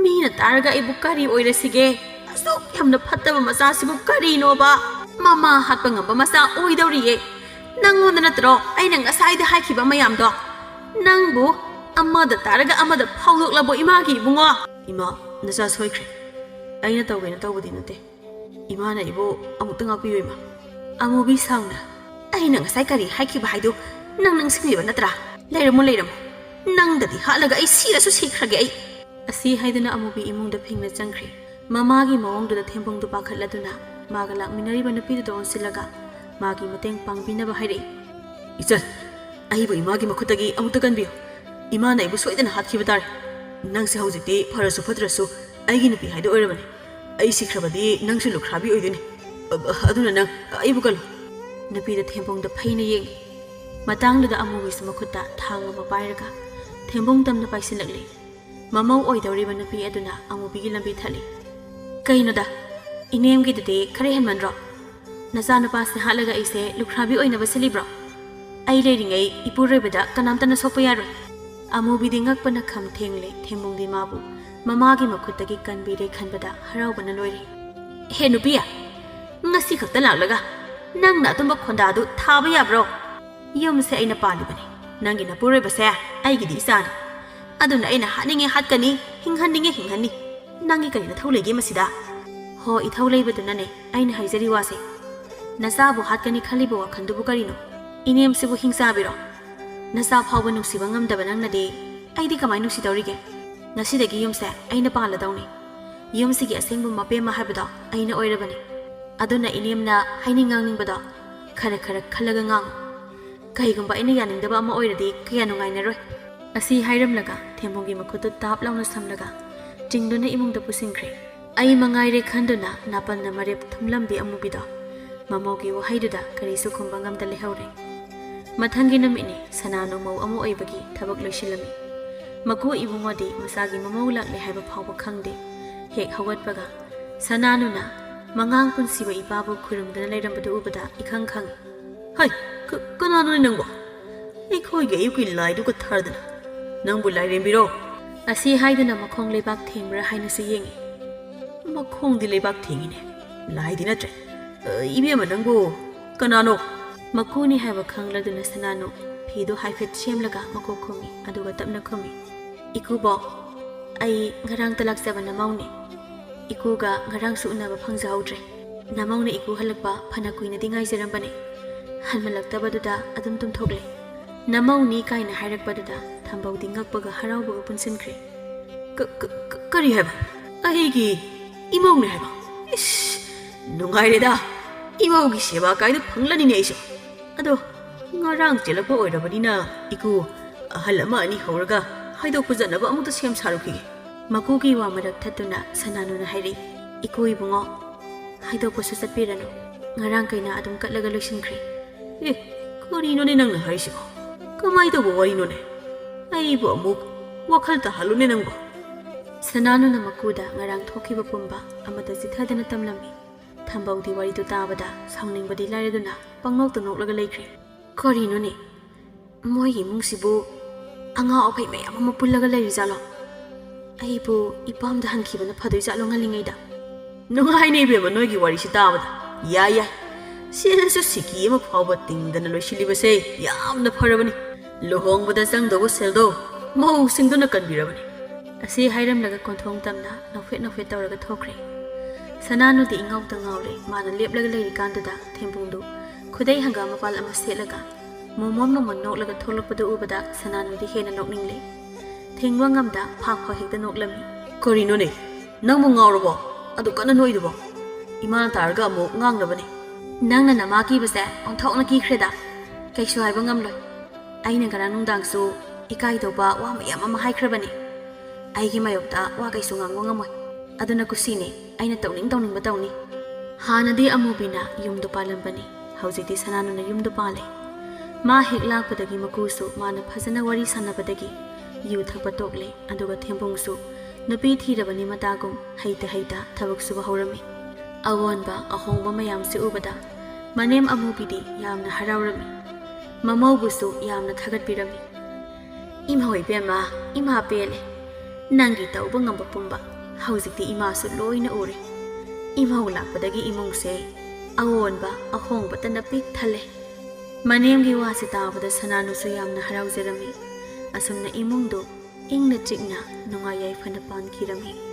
ꯃꯤꯅ ꯇꯥꯔꯒ ꯑꯩꯕꯨ ꯀꯔꯤ ꯑꯣꯏꯔꯁꯤꯒꯦ? ꯑꯁꯨꯛ ꯌꯥꯝꯅ ꯐꯠꯇꯕ ꯃꯆꯥꯁꯤꯕꯨ ꯀꯔꯤꯅꯣꯕ? ꯃꯃꯥ ꯍꯥꯠꯄ ꯉꯝꯕ ꯃꯆꯥ ꯑꯣꯏꯗꯧꯔꯤꯌꯦ꯫ ꯅꯪꯉꯣꯟꯗ ꯅꯠꯇ꯭ꯔꯣ ꯑꯩꯅ ꯉꯁꯥꯏꯗ ꯍꯥꯏꯈꯤꯕ ꯃꯌꯥꯝꯗꯣ? ꯅꯪꯕꯨ ꯑꯃꯗ ꯇꯥꯔꯒ ꯑꯃꯗ ꯐꯥꯎꯗꯣꯛꯂꯕꯣ ꯏꯃꯥꯒꯤ ꯏꯕꯨꯡꯉꯣ?" "ꯏꯃꯥ, ꯅꯆꯥ ꯁꯣꯏꯈ꯭ꯔꯦ꯫ ꯑꯩꯅ ꯇꯧꯒꯦꯅ ꯇꯧꯕꯗꯤ ꯅꯠꯇꯦ꯫ ꯏꯃꯥꯅ ꯑꯩꯕꯨ ꯑꯃꯨꯛꯇ ꯉꯥꯛꯄꯤꯌꯨ, ꯏꯃꯥ꯫" ꯑꯃꯨꯕꯤ ꯁꯥꯎꯅ, "ꯑꯩꯅ ꯉꯁꯥꯏ ꯀꯔꯤ ꯍꯥꯏꯈꯤꯕ ꯍꯥꯏꯗꯨ ꯅꯪ ꯅꯤꯡꯁꯤꯡꯂꯤꯕ ꯅꯠꯇ꯭ꯔꯥ? ꯂꯩꯔꯝꯃꯣ, ꯂꯩꯔꯝꯃꯣ꯫ ꯅꯪꯗꯗꯤ ꯍꯥꯠꯂꯒ ꯑꯩ ꯁꯤꯔꯁꯨ ꯁꯤꯈ꯭ꯔꯒꯦ ꯑꯩ꯫" ꯑꯁꯤ ꯍꯥꯏꯗꯨꯅ ꯑꯃꯨꯕꯤ ꯏꯃꯨꯡꯗ ꯐꯤꯡꯅ ꯆꯪꯈ꯭ꯔꯦ꯫ ꯃꯃꯥꯒꯤ ꯃꯑꯣꯡꯗꯨꯗ ꯊꯦꯝꯕꯨꯡꯗꯨ ꯄꯥꯈꯠꯂꯗꯨꯅ ꯃꯥꯒ ꯂꯥꯛꯃꯤꯟꯅꯔꯤꯕ ꯅꯨꯄꯤꯗꯨꯗ ꯑꯣꯟꯁꯤꯜꯂꯒ ꯃꯥꯒꯤ ꯃꯇꯦꯡ ꯄꯥꯡꯕꯤꯅꯕ ꯍꯥꯏꯔꯛꯏ꯫ "ꯏꯆꯟ, ꯑꯩꯕꯨ ꯏꯃꯥꯒꯤ ꯃꯈꯨꯠꯇꯒꯤ ꯑꯃꯨꯛꯇ ꯀꯟꯕꯤꯌꯨ꯫ ꯏꯃꯥꯅ ꯑꯩꯕꯨ ꯁꯣꯏꯗꯅ ꯍꯥꯠꯈꯤꯕ ꯇꯥꯔꯦ꯫ ꯅꯪꯁꯦ ꯍꯧꯖꯤꯛꯇꯤ ꯐꯔꯁꯨ ꯐꯠꯇ꯭ꯔꯁꯨ ꯑꯩꯒꯤ ꯅꯨꯄꯤ ꯍꯥꯏꯗꯣ ꯑꯣꯏꯔꯕꯅꯤ꯫ ꯑꯩ ꯁꯤꯈ꯭ꯔꯕꯗꯤ ꯅꯪꯁꯨ ꯂꯨꯈ꯭ꯔꯥꯕꯤ ꯑꯣꯏꯗꯣꯏꯅꯤ꯫ ꯑ-, ꯑꯗꯨꯅ ꯅꯪ ꯑꯩꯕꯨ ꯀꯜꯂꯨ꯫" ꯅꯨꯄꯤꯗ ꯊꯦꯝꯕꯨꯡꯗ ꯐꯩꯅ ꯌꯦꯡꯉꯤ꯫ ꯃꯇꯥꯡꯗꯨꯗ ꯑꯃꯨꯕꯤꯁꯨ ꯃꯈꯨꯠꯇ ꯊꯥꯡ ꯑꯃ ꯄꯥꯏꯔꯒ ꯊꯦꯝꯕꯨꯡ ꯇꯝꯅ ꯄꯥꯏꯁꯤꯜꯂꯛꯂꯤ꯫ ꯃꯃꯧ ꯑꯣꯏꯗꯧꯔꯤꯕ ꯅꯨꯄꯤ ꯑꯗꯨꯅ ꯑꯃꯨꯕꯤꯒꯤ ꯂꯝꯕꯤ ꯊꯠꯂꯤ꯫ "ꯀꯩꯅꯣꯗ, ꯏꯅꯦꯝꯒꯤꯗꯨꯗꯤ ꯈꯔ ꯍꯦꯟꯃꯟꯗ꯭ꯔꯣ? ꯅꯆꯥꯅꯨꯄꯥꯁꯦ ꯍꯥꯠꯂꯒ ꯑꯩꯁꯦ ꯂꯨꯈ꯭ꯔꯥꯕꯤ ꯑꯣꯏꯅꯕ ꯁꯤꯜꯂꯤꯕ꯭ꯔꯣ? ꯑꯩ ꯂꯩꯔꯤꯉꯩ ꯏꯄꯨꯔꯣꯏꯕꯗ ꯀꯅꯥꯝꯇꯅ ꯁꯣꯛꯄ ꯌꯥꯔꯣꯏ꯫" ꯑꯃꯨꯕꯤꯗꯤ ꯉꯛꯄꯅ ꯈꯝ ꯊꯦꯡꯂꯦ꯫ ꯊꯦꯝꯕꯨꯡꯗꯤ ꯃꯥꯕꯨ ꯃꯃꯥꯒꯤ ꯃꯈꯨꯠꯇꯒꯤ ꯀꯟꯕꯤꯔꯦ ꯈꯟꯕꯗ ꯍꯔꯥꯎꯕꯅ ꯂꯣꯏꯔꯦ꯫ "ꯍꯦ ꯅꯨꯄꯤ, ꯉꯁꯤ ꯈꯛꯇ ꯂꯥꯛꯂꯒ ꯅꯪꯅ ꯑꯗꯨꯝꯕ ꯈꯣꯟꯗꯥꯗꯨ ꯊꯥꯕ ꯌꯥꯕ꯭ꯔꯣ? ꯌꯨꯝꯁꯦ ꯑꯩꯅ ꯄꯥꯜꯂꯤꯕꯅꯤ꯫ ꯅꯪꯒꯤ ꯅꯄꯨꯔꯣꯏꯕꯁꯦ ꯑꯩꯒꯤꯗꯤ ꯏꯆꯥꯅꯤ꯫ ꯑꯗꯨꯅ ꯑꯩꯅ ꯍꯥꯠꯅꯤꯡꯉꯦ ꯍꯥꯠꯀꯅꯤ, ꯍꯤꯡꯍꯟꯅꯤꯡꯉꯦ ꯍꯤꯡꯍꯟꯅꯤ꯫ ꯅꯪꯒꯤ ꯀꯔꯤ ꯅꯊꯧ ꯂꯩꯒꯦ ꯃꯁꯤꯗ?" "ꯍꯣ, ꯏꯊꯧ ꯂꯩꯕꯗꯨꯅꯅꯦ ꯑꯩꯅ ꯍꯥꯏꯖꯔꯤ ꯋꯥꯁꯦ꯫ ꯅꯆꯥꯕꯨ ꯍꯥꯠꯀꯅꯤ ꯈꯜꯂꯤꯕ ꯋꯥꯈꯜꯗꯨꯕꯨ ꯀꯔꯤꯅꯣ? ꯏꯅꯦꯝꯁꯤꯕꯨ ꯍꯤꯡꯆꯥꯕꯤꯔꯣ? ꯅꯆꯥ ꯐꯥꯎꯕ ꯅꯨꯡꯁꯤꯕ ꯉꯝꯗꯕ ꯅꯪꯅꯗꯤ ꯑꯩꯗꯤ ꯀꯃꯥꯏ ꯅꯨꯡꯁꯤꯗꯧꯔꯤꯒꯦ? ꯉꯁꯤꯗꯒꯤ ꯌꯨꯝꯁꯦ ꯑꯩꯅ ꯄꯥꯜꯂꯗꯧꯅꯤ꯫ ꯌꯨꯝꯁꯤꯒꯤ ꯑꯁꯦꯡꯕ ꯃꯄꯦꯝꯃ ꯍꯥꯏꯕꯗꯣ ꯑꯩꯅ ꯑꯣꯏꯔꯕꯅꯤ꯫ ꯑꯗꯨꯅ ꯏꯅꯦꯝꯅ ꯍꯥꯏꯅꯤꯡ ꯉꯥꯡꯅꯤꯡꯕꯗꯣ ꯈꯔ ꯈꯔ ꯈꯜꯂꯒ ꯉꯥꯡꯉꯨ꯫ ꯀꯩꯒꯨꯝꯕ ꯑꯩꯅ ꯌꯥꯅꯤꯡꯗꯕ ꯑꯃ ꯑꯣꯏꯔꯗꯤ ꯀꯌꯥ ꯅꯨꯡꯉꯥꯏꯅꯔꯣꯏ꯫" ꯑꯁꯤ ꯍꯥꯏꯔꯝꯂꯒ ꯊꯦꯝꯕꯨꯡꯒꯤ ꯃꯈꯨꯠꯇꯨ ꯇꯥꯞ ꯂꯥꯎꯅ ꯁꯝꯂꯒ ꯆꯤꯡꯗꯨꯅ ꯏꯃꯨꯡꯗ ꯄꯨꯁꯤꯟꯈ꯭ꯔꯦ꯫ ꯑꯩ ꯃꯉꯥꯏꯔꯦ ꯈꯟꯗꯨꯅ ꯅꯥꯄꯜꯅ ꯃꯔꯦꯞ ꯊꯨꯝꯂꯝꯕꯤ ꯑꯃꯨꯕꯤꯗꯣ ꯃꯃꯧꯒꯤ ꯋꯥꯍꯩꯗꯨꯗ ꯀꯔꯤꯁꯨ ꯈꯨꯝꯕ ꯉꯝꯗ ꯂꯩꯍꯧꯔꯦ꯫ ꯃꯊꯪꯒꯤ ꯅꯨꯃꯤꯠꯅꯤ꯫ ꯁꯅꯥꯅꯨ ꯃꯧ ꯑꯃ ꯑꯣꯏꯕꯒꯤ ꯊꯕꯛ ꯂꯣꯏꯁꯤꯜꯂꯝꯃꯤ꯫ ꯃꯀꯨ ꯏꯕꯨꯡꯉꯣꯗꯤ ꯃꯆꯥꯒꯤ ꯃꯃꯧ ꯂꯥꯛꯂꯦ ꯍꯥꯏꯕ ꯐꯥꯎꯕ ꯈꯪꯗꯦ꯫ ꯍꯦꯛ ꯍꯧꯒꯠꯄꯒ ꯁꯅꯥꯅꯨꯅ ꯃꯉꯥꯡ ꯄꯨꯟꯁꯤꯕ ꯏꯄꯥꯕꯨ ꯈꯨꯔꯨꯝꯗꯨꯅ ꯂꯩꯔꯝꯕꯗꯨ ꯎꯕꯗ ꯏꯈꯪ ꯈꯪꯏ꯫ "ꯍꯩ, ꯀ-, ꯀꯅꯥꯅꯣꯅꯦ ꯅꯪꯕꯣ? ꯑꯩꯈꯣꯏꯒꯤ ꯑꯌꯨꯛꯀꯤ ꯂꯥꯏꯗꯨꯒ ꯊꯥꯔꯗꯅ ꯅꯪꯕꯨ ꯂꯥꯏꯔꯦꯝꯕꯤꯔꯣ?" ꯑꯁꯤ ꯍꯥꯏꯗꯨꯅ ꯃꯈꯣꯡ ꯂꯩꯕꯥꯛ ꯊꯦꯡꯕ꯭ꯔꯥ ꯍꯥꯏꯅꯁꯨ ꯌꯦꯡꯏ꯫ "ꯃꯈꯣꯡꯗꯤ ꯂꯩꯕꯥꯛ ꯊꯦꯡꯏꯅꯦ, ꯂꯥꯏꯗꯤ ꯅꯠꯇ꯭ꯔꯦ꯫ ꯑ, ꯏꯕꯦꯝꯃ, ꯅꯪꯕꯨ ꯀꯅꯥꯅꯣ?" ꯃꯀꯨꯅꯤ ꯍꯥꯏꯕ ꯈꯪꯂꯗꯨꯅ ꯁꯅꯥꯅꯨ ꯐꯤꯗꯨ ꯍꯥꯏꯐꯦꯠ ꯁꯦꯝꯂꯒ ꯃꯀꯣꯛ ꯈꯨꯝꯃꯤ, ꯑꯗꯨꯒ ꯇꯞꯅ ꯈꯨꯝꯃꯤ, "ꯏꯀꯨꯕꯣꯛ, ꯑꯩ ꯉꯔꯥꯡꯇ ꯂꯥꯛꯆꯕ ꯅꯃꯧꯅꯦ꯫ ꯏꯀꯨꯒ ꯉꯔꯥꯡꯁꯨ ꯎꯅꯕ ꯐꯪꯖꯍꯧꯗ꯭ꯔꯦ꯫ ꯅꯃꯧꯅ ꯏꯀꯨ ꯍꯜꯂꯛꯄ ꯐꯅ ꯀꯨꯏꯅꯗꯤ ꯉꯥꯏꯖꯔꯝꯕꯅꯦ꯫ ꯍꯟꯃꯜꯂꯛꯇꯕꯗꯨꯗ ꯑꯗꯨꯝ ꯇꯨꯝꯊꯣꯛꯂꯦ꯫ "ꯅꯃꯧꯅꯤ" ꯀꯥꯏꯅ ꯍꯥꯏꯔꯛꯄꯗꯨꯗ ꯊꯝꯕꯧꯗꯤ ꯉꯛꯄꯒ ꯍꯔꯥꯎꯕꯒ ꯄꯨꯟꯁꯤꯟꯈ꯭ꯔꯦ꯫ "ꯀ-, ꯀ-, ꯀ-, ꯀꯔꯤ ꯍꯥꯏꯕ? ꯑꯩꯒꯤ ꯏꯃꯧꯅꯦ ꯍꯥꯏꯕ? ꯏꯁ, ꯅꯨꯡꯉꯥꯏꯔꯦꯗ꯫ ꯏꯃꯧꯒꯤ ꯁꯦꯕꯥ ꯀꯥꯏꯗꯣ ꯐꯪꯂꯅꯤꯅꯦ ꯑꯩꯁꯨ꯫ ꯑꯗꯣ ꯉꯔꯥꯡ ꯆꯦꯜꯂꯛꯄ ꯑꯣꯏꯔꯕꯅꯤꯅ ꯏꯀꯨ, ꯑꯍꯜ ꯑꯃ ꯑꯅꯤ ꯍꯧꯔꯒ ꯍꯥꯏꯗꯣꯛ ꯈꯨꯖꯠꯅꯕ ꯑꯃꯨꯛꯇ ꯁꯦꯝ ꯁꯥꯔꯨꯈꯤꯒꯦ꯫" ꯃꯀꯨꯒꯤ ꯋꯥ ꯃꯔꯛ ꯊꯠꯇꯨꯅ ꯁꯅꯥꯅꯨꯅ ꯍꯥꯏꯔꯛꯏ, "ꯏꯀꯨ ꯏꯕꯨꯡꯉꯣ, ꯍꯥꯏꯗꯣꯛꯄꯁꯨ ꯆꯠꯄꯤꯔꯅꯨ꯫ ꯉꯔꯥꯡ ꯀꯩꯅ ꯑꯗꯨꯝ ꯀꯠꯂꯒ ꯂꯣꯏꯁꯤꯟꯈ꯭ꯔꯦ꯫" "ꯑꯦ, ꯀꯔꯤꯅꯣꯅꯦ ꯅꯪꯅ ꯍꯥꯏꯔꯤꯁꯤꯕꯣ? ꯀꯃꯥꯏ ꯇꯧꯕ ꯋꯥꯔꯤꯅꯣꯅꯦ? ꯑꯩꯕꯨ ꯑꯃꯨꯛ ꯋꯥꯈꯜ ꯇꯥꯍꯜꯂꯨꯅꯦ ꯅꯪꯕꯣ꯫" ꯁꯅꯥꯅꯨꯅ ꯃꯀꯨꯗ ꯉꯔꯥꯡ ꯊꯣꯛꯈꯤꯕ ꯄꯨꯝꯕ ꯑꯃꯠꯇ ꯆꯤꯊꯗꯅ ꯇꯝꯂꯝꯃꯤ꯫ ꯊꯝꯕꯧꯗꯤ ꯋꯥꯔꯤꯗꯨ ꯇꯥꯕꯗ ꯁꯥꯎꯅꯤꯡꯕꯗꯤ ꯂꯥꯏꯔꯗꯨꯅ ꯄꯪꯅꯣꯛꯇ ꯅꯣꯛꯂꯒ ꯂꯩꯈ꯭ꯔꯦ꯫ "ꯀꯔꯤꯅꯣꯅꯦ? ꯃꯣꯏꯒꯤ ꯏꯃꯨꯡꯁꯤꯕꯨ ꯑꯉꯥꯎ ꯑꯐꯩ ꯃꯌꯥꯝ ꯑꯃ ꯄꯨꯜꯂꯒ ꯂꯩꯔꯤꯖꯥꯠꯂꯣ? ꯑꯩꯕꯨ ꯏꯄꯥꯝꯗ ꯍꯟꯈꯤꯕꯅ ꯐꯗꯣꯏꯖꯥꯠꯂꯣ ꯉꯜꯂꯤꯉꯩꯗ?" "ꯅꯨꯡꯉꯥꯏꯅꯦ ꯏꯕꯦꯝꯃ, ꯅꯣꯏꯒꯤ ꯋꯥꯔꯤꯁꯤ ꯇꯥꯕꯗ꯫ ꯌꯥꯏ, ꯌꯥꯏ꯫ ꯁꯦꯜꯁꯨ ꯁꯤꯀꯤ ꯑꯃ ꯐꯥꯎꯕ ꯇꯤꯡꯗꯅ ꯂꯣꯏꯁꯤꯜꯂꯤꯕꯁꯦ ꯌꯥꯝꯅ ꯐꯔꯕꯅꯤ꯫ ꯂꯨꯍꯣꯡꯕꯗ ꯆꯪꯗꯧꯕ ꯁꯦꯜꯗꯣ ꯃꯧꯁꯤꯡꯗꯨꯅ ꯀꯟꯕꯤꯔꯕꯅꯤ꯫" ꯑꯁꯤ ꯍꯥꯏꯔꯝꯂꯒ ꯀꯣꯟꯊꯣꯡ ꯇꯝꯅ ꯅꯣꯛꯐꯦꯠ ꯅꯣꯛꯐꯦꯠ ꯇꯧꯔꯒ ꯊꯣꯛꯈ꯭ꯔꯦ꯫ ꯁꯅꯥꯅꯨꯗꯤ ꯏꯉꯥꯎꯇ ꯉꯥꯎꯔꯦ꯫ ꯃꯥꯅ ꯂꯦꯞꯂꯒ ꯂꯩꯔꯤꯀꯥꯟꯗꯨꯗ ꯊꯦꯝꯕꯨꯡꯗꯨ ꯈꯨꯗꯩ ꯍꯪꯒꯥꯝ ꯃꯄꯥꯜ ꯑꯃ ꯁꯦꯠꯂꯒ ꯃꯣꯃꯣꯟ ꯃꯣꯃꯣꯟ ꯅꯣꯛꯂꯒ ꯊꯣꯛꯂꯛꯄꯗꯨ ꯎꯕꯗ ꯁꯅꯥꯅꯨꯗꯤ ꯍꯦꯟꯅ ꯅꯣꯛꯅꯤꯡꯂꯦ꯫ ꯊꯤꯡꯕ ꯉꯝꯗ ꯐꯥꯛ ꯐꯥꯛ ꯍꯦꯛꯇ ꯅꯣꯛꯂꯝꯃꯤ꯫ "ꯀꯔꯤꯅꯣꯅꯦ? ꯅꯪꯕꯨ ꯉꯥꯎꯔꯕꯣ? ꯑꯗꯨ ꯀꯟꯅ ꯅꯣꯛꯏꯗꯨꯕꯣ? ꯏꯃꯥꯅ ꯇꯥꯔꯒ ꯑꯃꯨꯛ ꯉꯥꯡꯅꯕꯅꯤ꯫" "ꯅꯪꯅ ꯅꯃꯥ ꯀꯤꯕꯁꯦ ꯑꯣꯟꯊꯣꯛꯅ ꯀꯤꯈ꯭ꯔꯦꯗ꯫ ꯀꯩꯁꯨ ꯍꯥꯏꯕ ꯉꯝꯂꯣꯏ꯫ ꯑꯩꯅ ꯉꯔꯥꯡ ꯅꯨꯡꯗꯥꯡꯁꯨ ꯏꯀꯥꯏꯗꯧꯕ ꯋꯥ ꯃꯌꯥꯝ ꯑꯃ ꯍꯥꯏꯈ꯭ꯔꯕꯅꯤ꯫ ꯑꯩꯒꯤ ꯃꯥꯌꯣꯛꯇ ꯋꯥ ꯀꯩꯁꯨ ꯉꯥꯡꯕ ꯉꯝꯃꯣꯏ꯫ ꯑꯗꯨꯅ ꯀꯨꯁꯤꯅꯦ, ꯑꯩꯅ ꯇꯧꯅꯤꯡ ꯇꯧꯅꯤꯡꯕ ꯇꯧꯅꯤ꯫" ꯍꯥꯟꯅꯗꯤ ꯑꯃꯨꯕꯤꯅ ꯌꯨꯝꯗꯣ ꯄꯥꯜꯂꯝꯕꯅꯤ, ꯍꯧꯖꯤꯛꯇꯤ ꯁꯅꯥꯅꯨꯅ ꯌꯨꯝꯗꯣ ꯄꯥꯜꯂꯦ꯫ ꯃꯥ ꯍꯦꯛ ꯂꯥꯛꯄꯗꯒꯤ ꯃꯀꯨꯁꯨ ꯃꯥꯅ ꯐꯖꯅ ꯋꯥꯔꯤ ꯁꯥꯟꯅꯕꯗꯒꯤ ꯌꯨ ꯊꯛꯄ ꯇꯣꯛꯂꯦ, ꯑꯗꯨꯒ ꯊꯦꯝꯕꯨꯡꯁꯨ ꯅꯨꯄꯤ ꯊꯤꯔꯕꯅꯤ ꯃꯇꯥꯒꯨꯝ ꯍꯩꯇ ꯍꯩꯇ ꯊꯕꯛ ꯁꯨꯕ ꯍꯧꯔꯝꯃꯤ꯫ ꯑꯑꯣꯟꯕ ꯑꯍꯣꯡꯕ ꯃꯌꯥꯝꯁꯤ ꯎꯕꯗ ꯃꯅꯦꯝ ꯑꯃꯨꯕꯤꯗꯤ ꯌꯥꯝꯅ ꯍꯔꯥꯎꯔꯝꯃꯤ꯫ ꯃꯃꯧꯕꯨꯁꯨ ꯌꯥꯝꯅ ꯊꯥꯒꯠꯄꯤꯔꯝꯃꯤ꯫ "ꯏꯃꯧ ꯏꯕꯦꯝꯃ, ꯏꯃꯥ ꯄꯦꯜꯂꯦ꯫ ꯅꯪꯒꯤ ꯇꯧꯕ ꯉꯝꯕ ꯄꯨꯝꯕ ꯍꯧꯖꯤꯛꯇꯤ ꯏꯃꯥꯁꯨ ꯂꯣꯏꯅ ꯎꯔꯦ꯫ ꯏꯃꯧ ꯂꯥꯛꯄꯗꯒꯤ ꯏꯃꯨꯡꯁꯦ ꯑꯑꯣꯟꯕ ꯑꯍꯣꯡꯕꯇꯅ ꯄꯤꯛ ꯊꯜꯂꯦ꯫" ꯃꯅꯦꯝꯒꯤ ꯋꯥꯁꯦ ꯇꯥꯕꯗ ꯁꯅꯥꯅꯨꯁꯨ ꯌꯥꯝꯅ ꯍꯔꯥꯎꯖꯔꯝꯃꯤ꯫ ꯑꯁꯨꯝꯅ ꯏꯃꯨꯡꯗꯨ ꯏꯪꯅ ꯆꯤꯛꯅ ꯅꯨꯡꯉꯥꯏ ꯌꯥꯏꯐꯅ ꯄꯥꯟꯈꯤꯔꯝꯃꯤ꯫